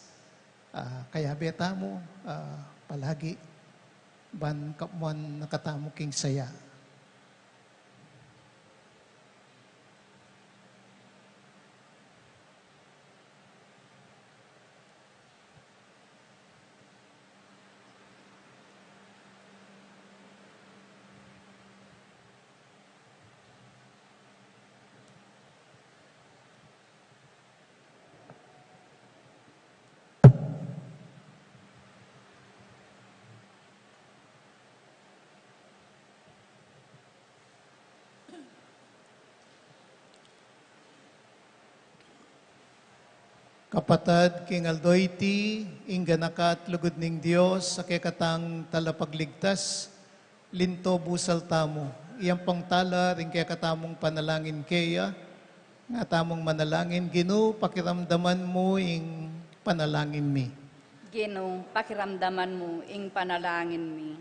Ah, kayabe tamu, ah, palagi, ban kamuan na katamu king saya. Kapatad, king aldo iti, ing ganaka at lugud ning Dios a kekatang Talapagligtas, linto busal tamu. Iyampang tala ring kekatamung panalangin keya, nga tamung manalangin. Ginu, pakiramdaman mu ing panalangin mi. Ginu, pakiramdaman mu ing panalangin mi.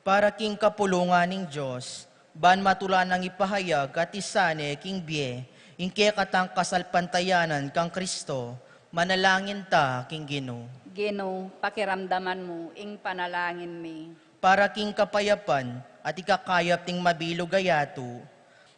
Para king kapulungan ning Dios, ban matula nang ipahayag at isane king bie ing kekatang kasalpantayanan kang Kristo, manalangin ta king Ginu. Ginu, pakiramdaman mu ing panalangin mi. Para king kapayapan at ikakayap ning mabilug a yatu,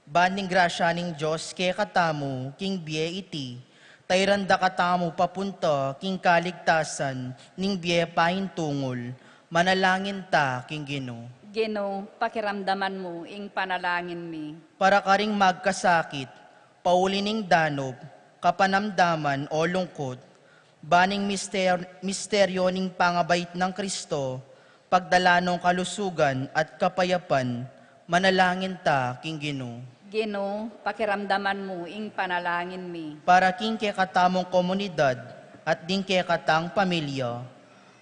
ban ing grasya ning Dios kekatamu king bie iti, tairan da katamu papunta king kaligtasan ning bie paintungul, manalangin ta king Ginu. Ginu, pakiramdaman mu ing panalangin mi. Para karing magkasakit, pauli ning danub, kapanamdaman o lungkut, ban ing mister-, misteryo ning pangabait nang Kristo, pagdala nong kalusugan at kapayapan, manalangin ta king Ginu. Ginu, pakiramdaman mu ing panalangin mi. Para king kekatamung komunidad at ding kekatang pamilya,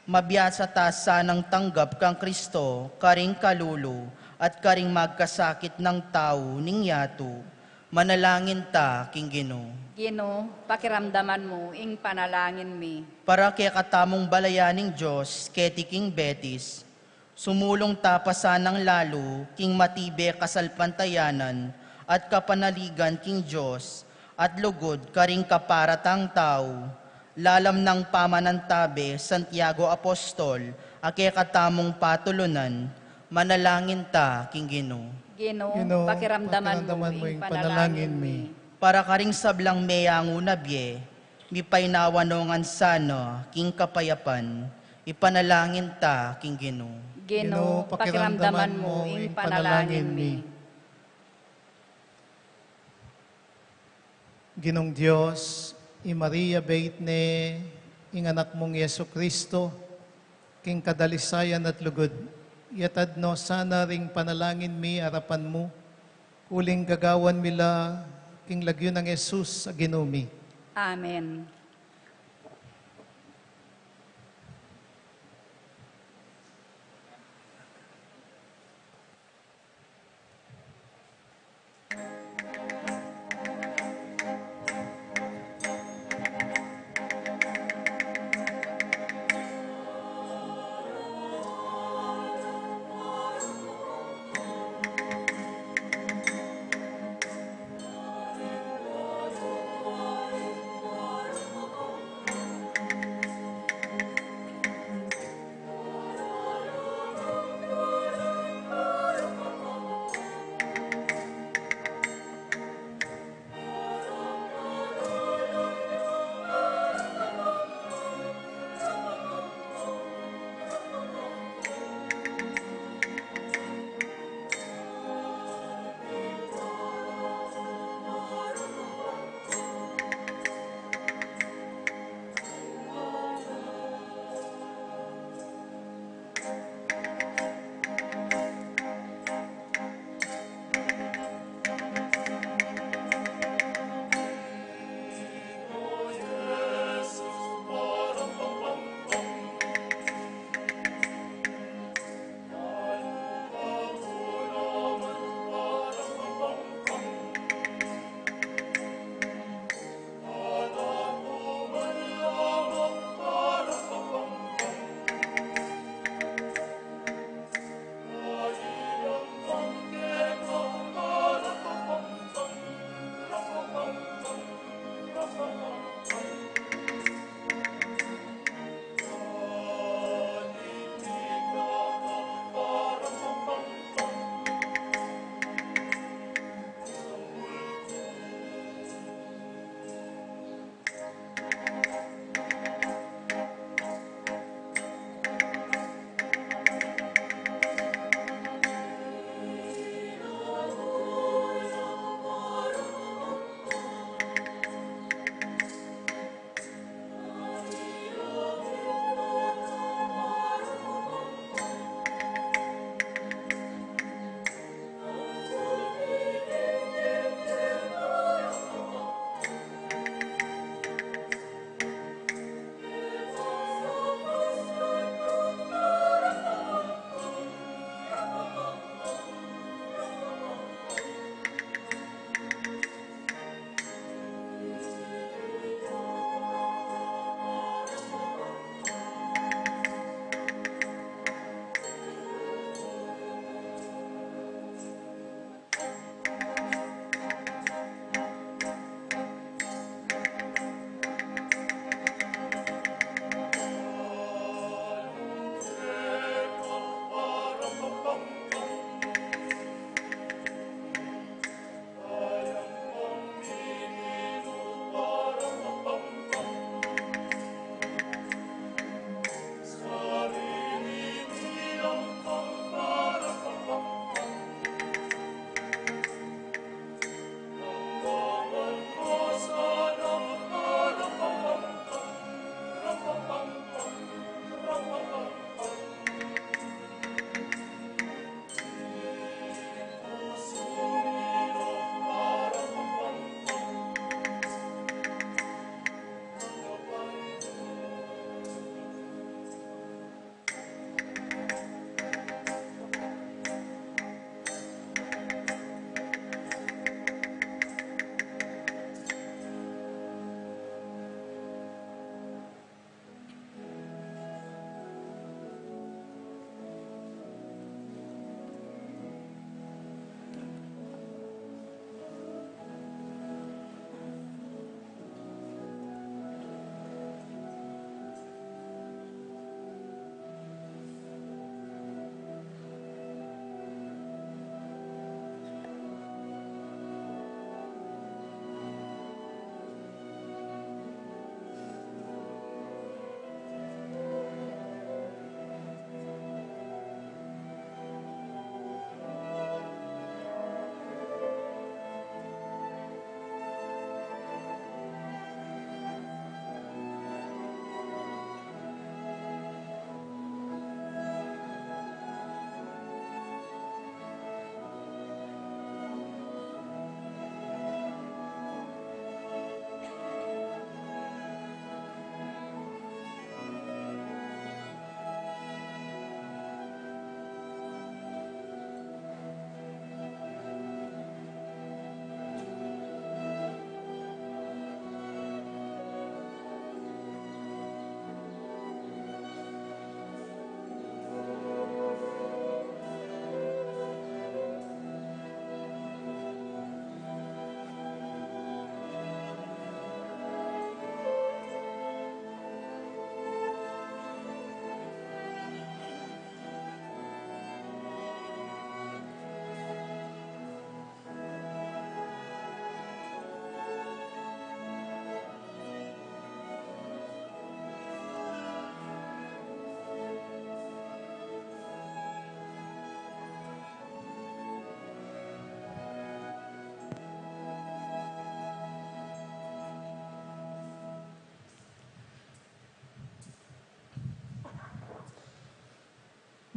mabiasa ta sanang tanggap kang Kristo karing kalulu at karing magkasakit nang tau ning yatu, manalangin ta king Ginu. Ginu, pakiramdaman mu ing panalangin mi. Para kekatamung balayan ning Dios keti king Betis, sumulung ta pa sanang lalu king matibe kasalpantayanan at kapanaligan king Dios at lugud karing kaparatang tau, lalam nang pamanantabe Santiago Apostol a kekatamung patulunan, manalangin ta king Ginu. Ginu, Ginu, pakiramdaman mu ing panalangin mi. Para karing sablang meyangu na bie, mipainawa no ngan sana king kapayapan, ipanalangin ta king Ginu. Ginu, pakiramdaman mu ing panalangin mi. Ginung Dios, i Maria bait ne ing Anak mung Jesucristo, king kadalisayan at lugud, yatad no sana ring panalangin mi arapan mu, uling gagawan mi la king lagyu nang Jesus a Ginu mi. Amen.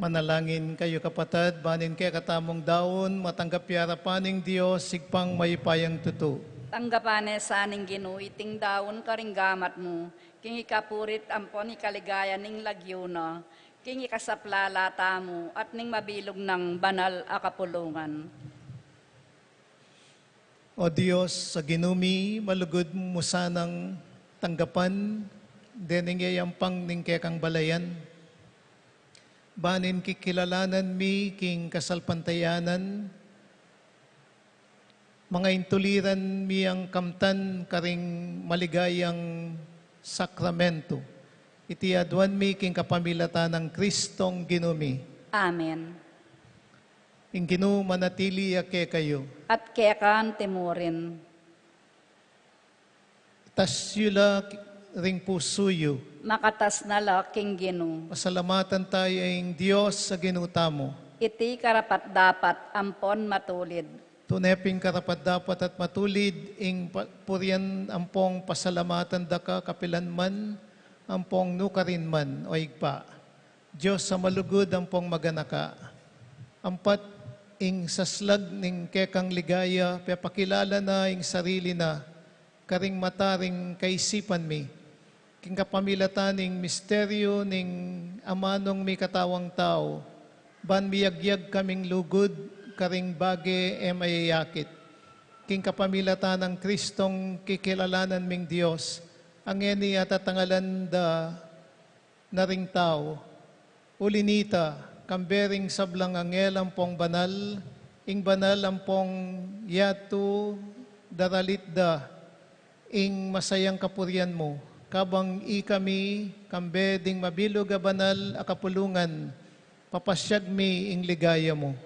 Manalangin kayu, kapatad, ban ing kekatamung daun matanggap ya arapan ning Dios, Ibpang mayupayang tutu. Tanggapan ne sa ning Ginu iting daun karing gamat mu, king ikapurit ampon ikaligaya ning lagyu na, king ikasaplala tamu at ning mabilug nang banal a kapulungan. O Dios, a Ginu mi, malugud mu sanang tanggapan dening yayampang ning kekang balayan, ban ing kikilalanan mi king kasalpantayanan, mangaintuliran mi yang kamtan karing maligayang sakramento. Iti aduan mi king kapamilatan nang Kristong Ginu mi. Amen. Ing Ginu manatili ya kekayu. At keka naman murin. Itas yu la ring pusu yu. Makatas na la king Ginu. Pasalamatan taya ing Dios a Ginu tamu. Iti karapat-dapat ampon matulid. Tune pin karapat-dapat at matulid ing pa-, purian ampong pasalamatan da ka kapilan man, ampong nukarin man, o Ibpa, Dios a malugud ampong maganaka. Ampat ing saslag ning kekang ligaya, pepakilala na ing sarili na karing mata ring kaisipan mi, king kapamilatan ning misteryu ning amanung mikatawang tau, ban miyagyag kaming lugud karing bage e mayayakit. King kapamilatan nang Kristong kikilalanan ming Dios, a ngeni atatangalan da na ring tau. Uli nita, kambe ring sablang anghel ampong banal, ing banal ampong yatu daralit da ing masayang kapurian mu, kabang ikami, kambe ding mabilug a banal a kapulungan, papasyag mi ing ligaya mu.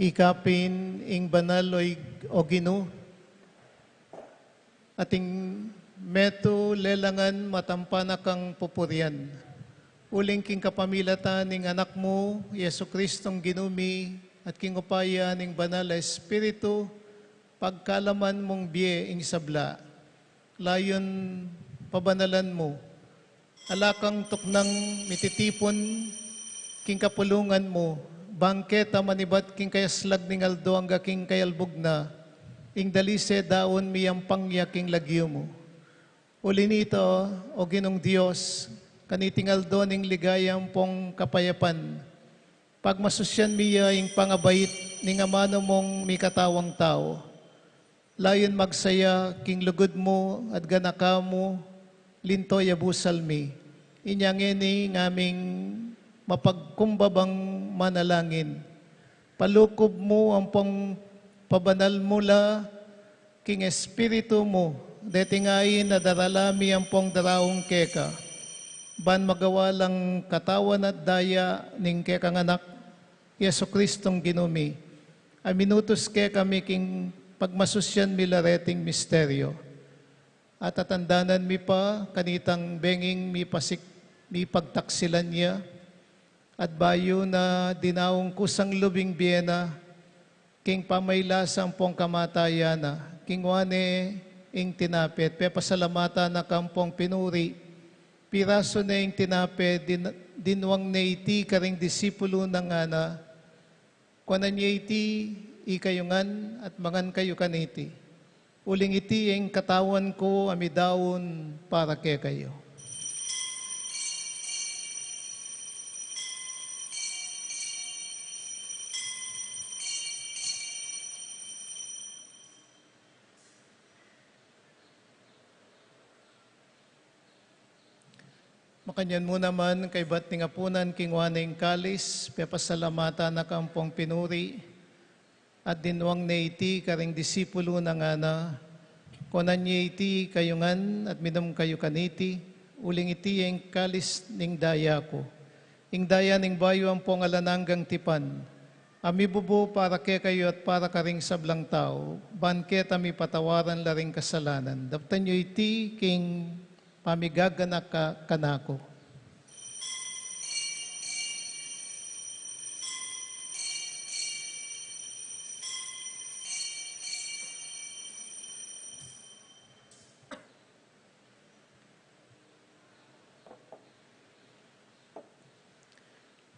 Ikapin ing banal o ig-, o Ginu, ating metung lelangan matampa na kang pupurian. Uling king kapamilatan ning Anak mu, Jesucristong Ginu mi, at king upaya ning Banal a Espiritu, pagkalaman mung bie ing sabla. Layun pabanalan mu. Ala kang tuknang mititipun king kapulungan mu, bang keta manibat king kayaslag ning aldo angga king kayalbug na, ing dalise daun miyampang ya king lagyu mu. Uli nita, O Ginung Dios, kaniting aldo ning ligaya ampong kapayapan, pagmasusyan mi ya ing pangabait ning amanu mung mikatawang tau. Layun magsaya king lugud mu at ganaka mu, linto ya busal mi. Inya ngeni ngaming mapagkumbabang manalangin, palukud mu ampong pabanal mu la king Espiritu mu, deti ngeni a darala mi ampong daraun keka, ban magawa lang katawan at daya ning kekang Anak, Jesucristong Ginu mi, a minutus kekami king pagmasusyan mi la reting misteryo. At tatandanan mi pa kanitang benging mipasik-, mipagtaksilan ya, at bayu na dinaun kusang lub ing bie na, king pamailas ampong kamatayan na, kinua ne ing tinape, pepasalamatan na kampong pinuri, pirasu ne ing tinape, din-, dinwang ne iti karing disipulu na ngana, kuanan ye iti ikayu ngan at mangan kayu kaniti. Uling iti ing katawan ku a midaun para kekayu. Makanyan mu naman, kaybat ning apunan, kinua ne ing kalis, pepasalamatan na kampong pinuri, at dinwang ne iti karing disipulu na ngana, kuanan ye iti kayu ngan at minum kayu kaniti, uling iti ing kalis ning daya ku, ing daya ning bayu ampong alang anggang tipan, a mibubu para kekayu at para karing sablang tau, ban keta mipatawaran la ring kasalanan. Daptan yu iti king pamigaganaka kanaku.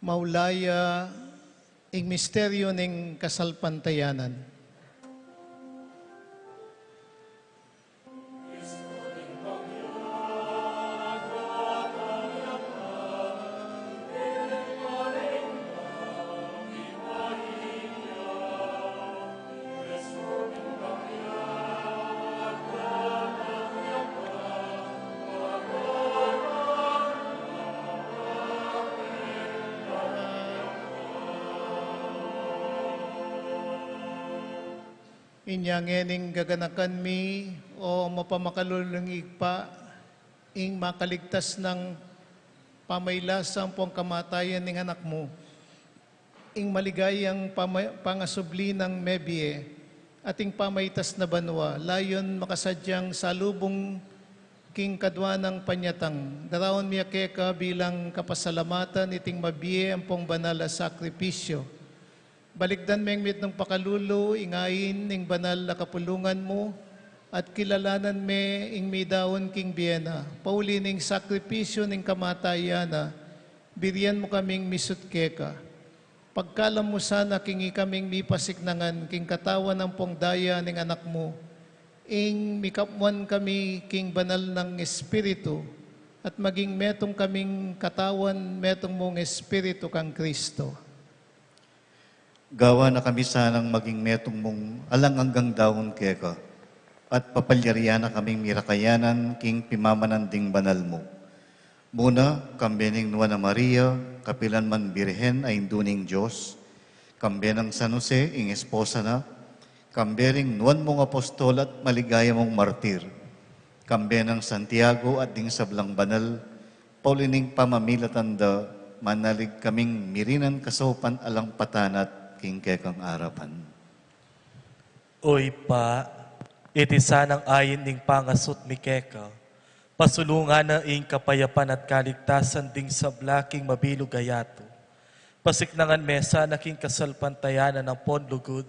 Maulayu ing misteryo ning kasalpantayanan. Inya ngening gaganakan mi, o mapamakalulung Ibpa, ing makaligtas nang pamailas ampong kamatayan ning Anak mu, ing maligayang pama-, pangasubli nang mebie, at ing pamaitas na banua, layun makasadyang salubung king kadua nang panyatang, daraun mi ya keka bilang kapasalamatan iting mabie ampong banal a sakripisyo. Balikdan meng mitmung pakalulu, ing ain ning banal a kapulungan mu, at kilalanan me ing midaun king bie na, pauli ning sakripisyo ning kamatayan na, birian mu kaming misut keka. Pagkalam mu sana king ikaming mipasiknangan king katawan ampong daya ning Anak mu, ing mikapmuan kami king banal nang Espiritu, at maging metung kaming katawan, metung mung Espiritu kang Kristo. Gawa na kami sanang maging metung mung alang anggang daun keka, at papalyarian na kaming mirakayanan king pimamanan ding banal mu. Muna, kambe ning Nuan a Maria, kapilan man Birhen a Indu ning Dios, kambe nang San Jose, ing esposa na, kambe ring nuan mung apostol at maligaya mung martir, kambe nang Santiago at ding sablang banal, pauli ning pamamilatan da, manalig kaming mirinan kasaupan alang patanat king kekang arapan. O Ibpa, iti sanang ain ning pangasut mi keka, pasulungan na ing kapayapan at kaligtasan ding sabla king mabilug a yatu. Pasiknangan me sana king kasalpantayanan ampon lugud,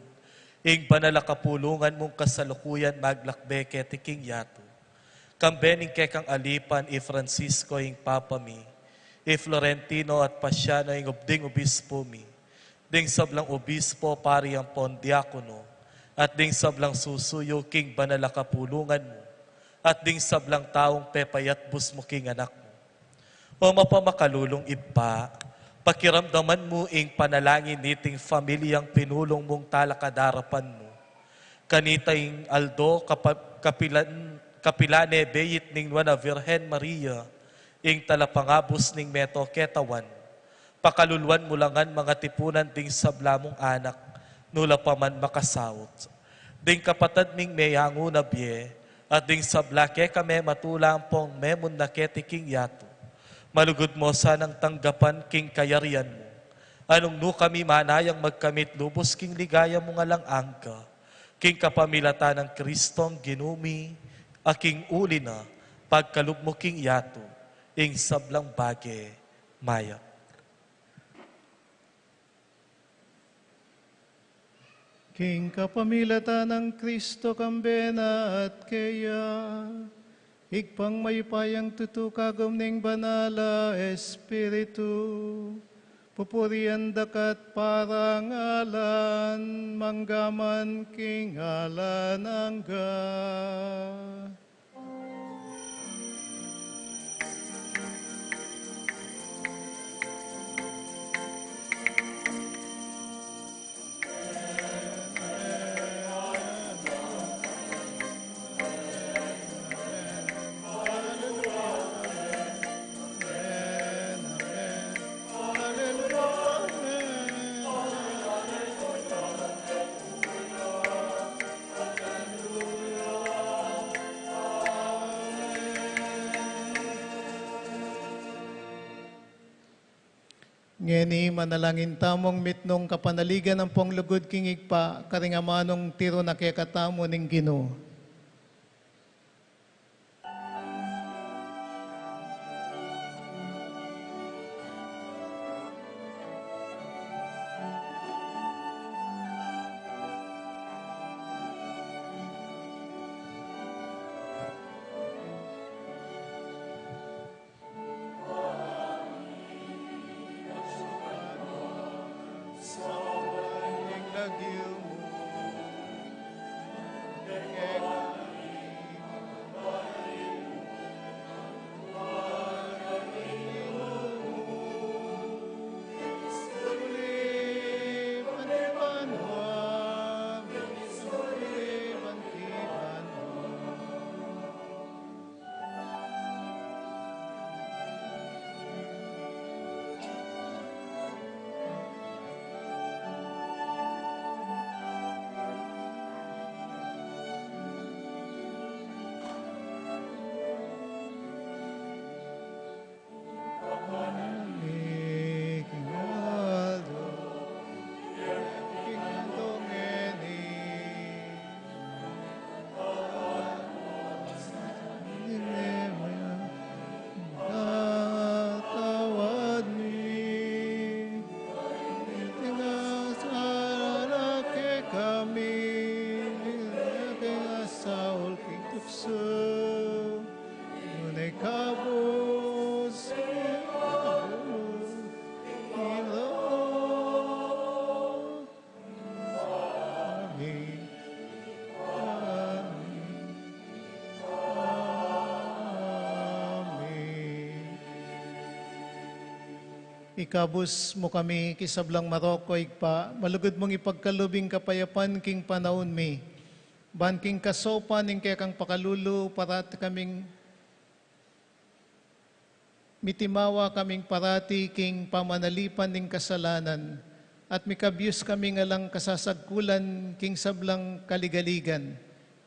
ing banal a kapulungan mung kasalukuyan maglakbe keti king yatu. Kambe ning kekang alipan i Francisco ing Papa mi, i Florentino at Pasiano ing ubding obispo mi, ding sablang obispo, pari ampon diakono, at ding sablang susuyu king banal a kapulungan mu, at ding sablang taung pepayatbus mu king Anak mu. O mapamakalulung Ibpa, pakiramdaman mu ing panalangin niting familiang pinulung mung talakad arapan mu. Kanita ing aldo kapa-, kapilan, kapilan ne beit ning Nuan a Virgen Maria, ing talapangabus ning meto ketawan, pakaluluan mu la ngan mangatipunan ding sabla mung anak, nu la pa man makasaut. Ding kapatad ming meyangu na bie, at ding sabla kekami matula ampong memunna keti king yatu. Malugud mu sanang tanggapan king kayarian mu. Nung nu kami manayang magkamit lubus king ligaya mung alang angga, king kapamilatan nang Kristong Ginu mi, a king uli na, pagkalub mu king yatu, ing sablang bage mayap. King kapamilatan nang Kristo, kambe na at keya, Ibpang mayupayang tutu, kagum ning Banal a Espiritu, pupurian daka at parangalan, mangga man king alang angga. Ngeni manalangin tamung mitmung kapanaligan ampong lugud king Ibpa, karing amanung tiru na kekatamu ning Ginu. Ikabus mu kami king sablang marok, O Ibpa, malugud mung ipagkalub ing kapayapan king panaun mi. Ban king kasaupan ning kekang pakalulu, parati kaming mitimawa kaming parati king pamanalipan ning kasalanan, at mikabyus kaming alang kasasagkulan king sablang kaligaligan,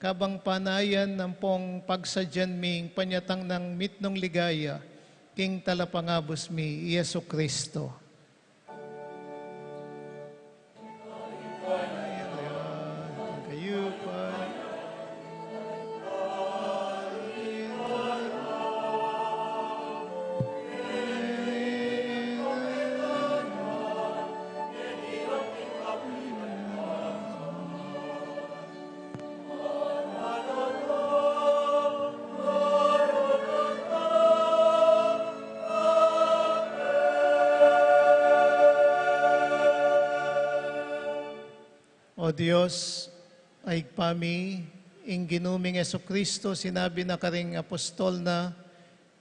kabang panayan ampong pagsadyan ming panyatang nang mitmung ligaya king talapangabus mi, i Jesucristo. O Dios, a Ibpa mi, ing Ginu ming Jesucristo, sinabi na karing apostol na,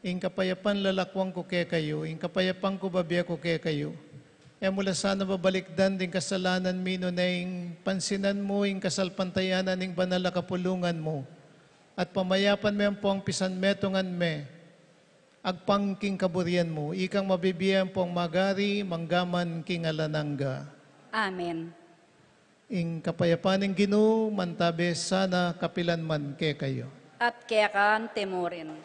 "Ing kapayapan lalakuan ku kekayu, ing kapayapan ku babie ku kekayu." E mu la sana babalikdan ding kasalanan mi, nune ing pansinan mu ing kasalpantayanan ning banal a kapulungan mu, at pamayapan me ampong pisanmetungan me, agpang king kaburian mu, ikang mabibie ampong magari, mangga man king alang angga. Amen. Ing kapayapan ning Ginu, mantabe sana kapilan man kekayu. At keka mu rin.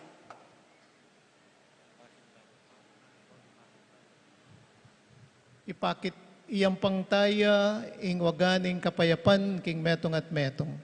Ipakit iyang pangtaya ing waga ning kapayapan king metung at metung.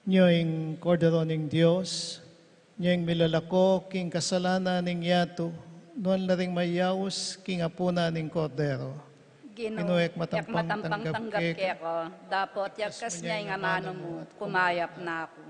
Nyo ing Kordero ning Dios, nyo ing milalako king kasalanan ning yatu, nuan la ring mayaus king apunan ning Kordero. Ginu, Ginu, e ku matampang tanggap keka, dapot yagkas mu ing amanu mu, kumayap na ku.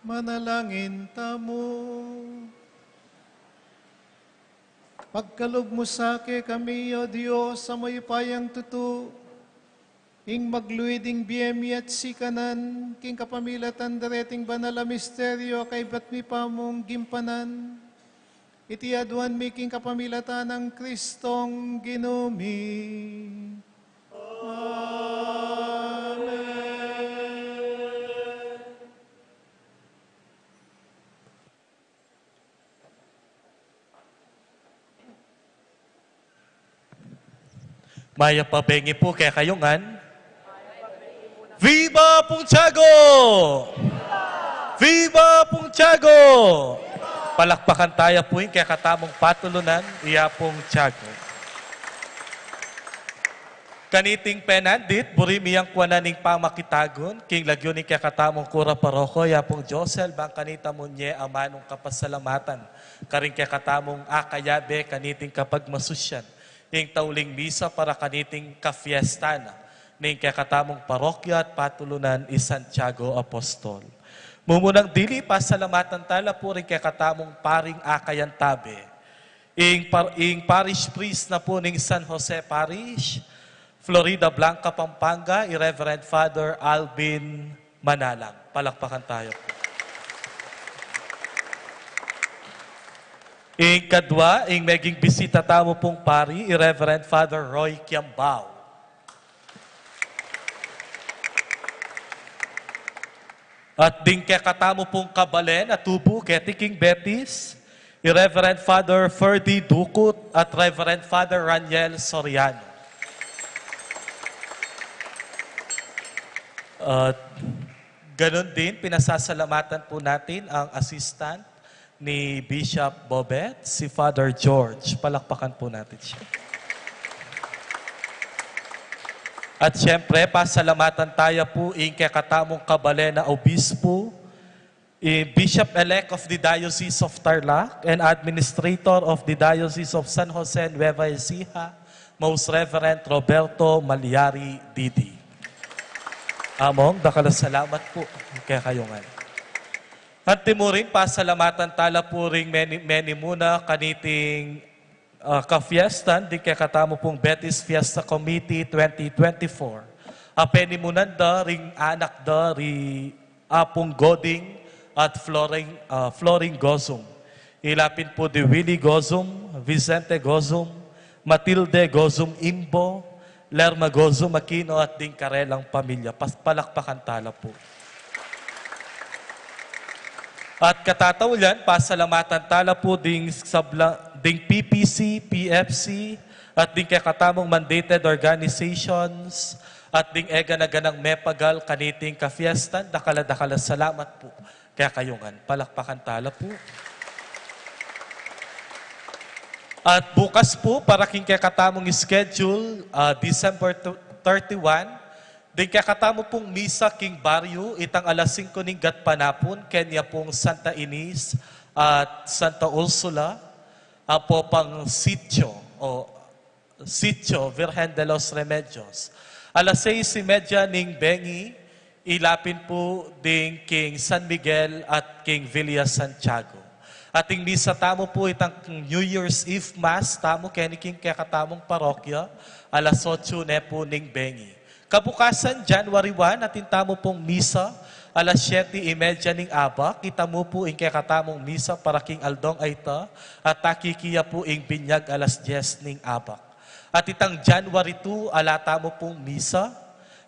Manalangin tamu. Pagkalub mu sa kekami, O Dios, a mayupayang tutu, ing magluid ing bie mi at sikanan, king kapamilatan dereting banal a misteryo, kaybat mi pa mung gimpanan. Iti aduan mi king kapamilatan nang Kristong Ginu mi. Amen. Mayap a bengi pu kekayu ngan. Viva Pung Tiago! Viva Pung Tiago! Palakpakan taya pu ing kekatamung patulunan, i Apung Tiago. Kaniting penandit, buri mi yang kuanan ing pamakitagun king lagyu ning kekatamung kura paroko, i Apung Josel, bang kanita mu ne amanung kapasalamatan karing kekatamung akayabe kaniting kapagmasusyan ing tauling misa para kaniting kafiestan na ning kekatamung parokya at patulunan i Santiago Apostol. Mumunang dili, pasalamatan tala pu ring kekatamung paring akayan tabe, ing par-, ing parish priest na pu ning San Jose Parish, Floridablanca, Pampanga, i Reverend Father Alvin Manalang. Palakpakan taya pu. Ing kadwa, ing meging bisita tamu pung pari, i Reverend Father Roy Kiambao. At ding kekatamu pung kabalen a tubu keti king Betis, i Reverend Father Ferdy Ducut at Reverend Father Raniel Soriano. At ganun din, pinasasalamatan po natin ang assistant ni Bishop Bobet, si Father George. Palakpakan po natin siya. At siyempre, pasalamatan taya po ing kekatamung kabalen a obispo, i Bishop-elect of the Diocese of Tarlac and Administrator of the Diocese of San Jose Nueva Ecija, Most Reverend Roberto Malyari, D D. Among, dakal a salamat po kekayu ngan. Antimurin, pasalamatan tala po ring meni-, menimuna kaniting, ah, kafiestan ding kekatamu pung Betis Fiesta Committee twenty twenty-four. A penimunan da ring anak da ri Apung Goding at Floring, ah, Floring Gozum. Ila pin pu di Willie Gozum, Vicente Gozum, Matilde Gozum Imbo, Lerma Gozum Aquino at ding karelang pamilya. Pas-, palakpakan tala pu. At katataulian, pasalamatan tala pu ding sabla-, ding P P C, P F C, at ding kekatamung mandated organizations, at ding e gana-ganang mepagal kaniting kafiestan, dakal a dakal a salamat pu kekayu ngan. Palakpakan tala pu. At bukas pu, para king kekatamung schedule, ah, December thirty-one, ding kekatamu pung misa king baryu, itang alas singko ning gatpanapun, keni pung Santa Ines at Santa Ursula, apo pang sitio o Sitio Virgen de los Remedios. Alas seis y media ning bengi, ila pin pu ding king San Miguel at king Villa Santiago. At ing misa tamu pu itang New Year's Eve Mass tamu keni king kekatamung parokya, alas otso ne pu ning bengi. Kabukasan, January one, atin tamu pung misa, alas siyete y media ning abak, itamu pu ing kekatamung misa para king aldong a ita, at akiki ya pu ing binyag alas dyes ning abak. At itang January two, ala tamu pung misa,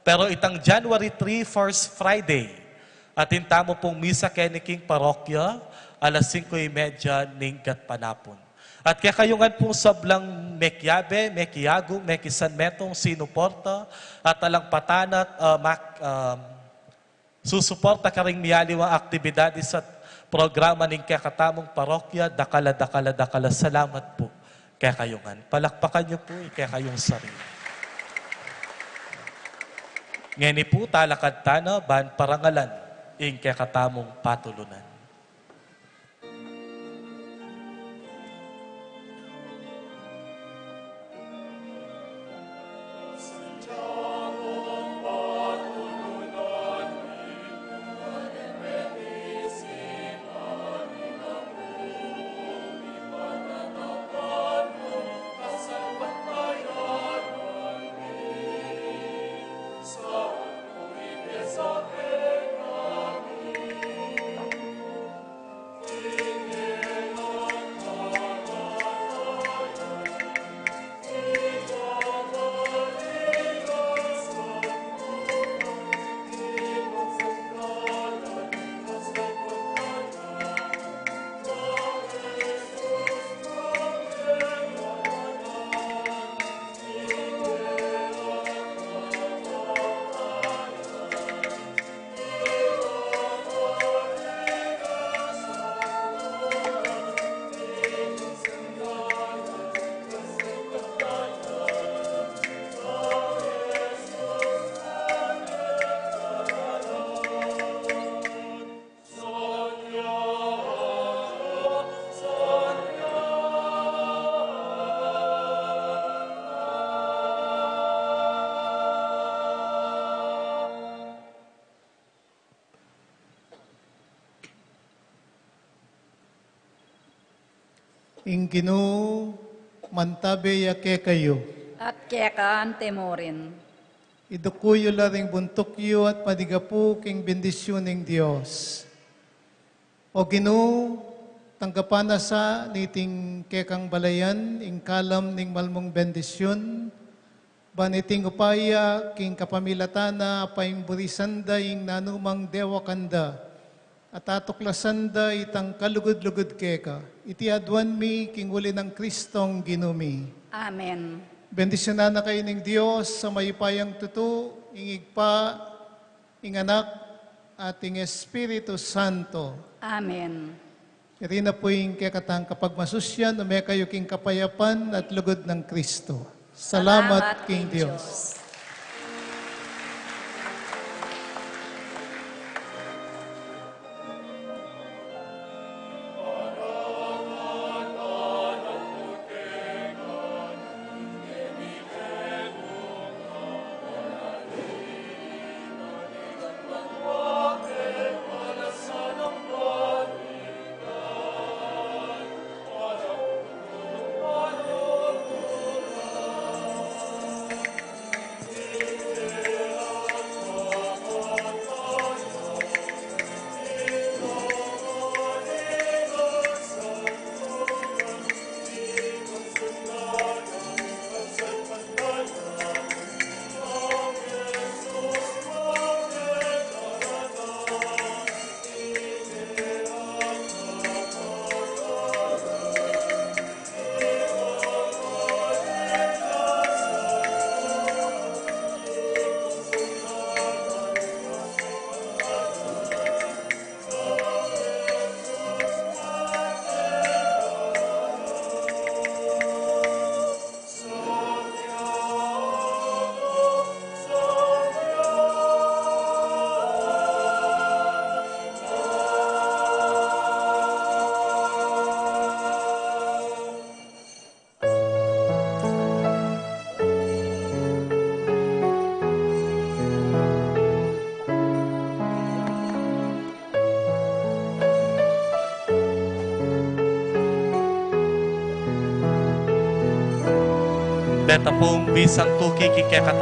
pero itang January three, First Friday, atin tamu pung misa keni king parokya, alas singko y media ning gatpanapun. At kekayu ngan pung sablang mekiabe, mekiagung, mekisanmetung, sinuporta, at alang patana, ah, mak-, ah, susuporta karing miyaliwang aktibidades at programa ning kekatamung parokya, dakal a, dakal a, dakal a salamat pu kekayu ngan. Palakpakan yu pu ing kekayung sarili. Ngeni pu, talakad tana ban parangalan ing kekatamung patulunan. Ing Ginu mantabe ya kekayu. At keka mu rin. Iduku yu la ring buntuk yu at manigapu king bendisyun ning Dios. O Ginu, tanggapan na sa niting kekang balayan ing kalam ning malmung bendisyun, ban iting upaya king kapamilatan na paimburisan da ing nanumang dewakan da, at atuklasan da itang kalugud-lugud keka. Iti aduan mi king uli nang Kristong Ginu mi. Amen. Bendisyunan na kayu ning Dios a mayupayang tutu, ing Ibpa, ing Anak, at ing Espiritu Santo. Amen. Iri na pu ing kekatang kapagmasusyan, ume kayu king kapayapan at lugud nang Kristo. Salamat king Dios. Deta pung bisang tuki king kekatamu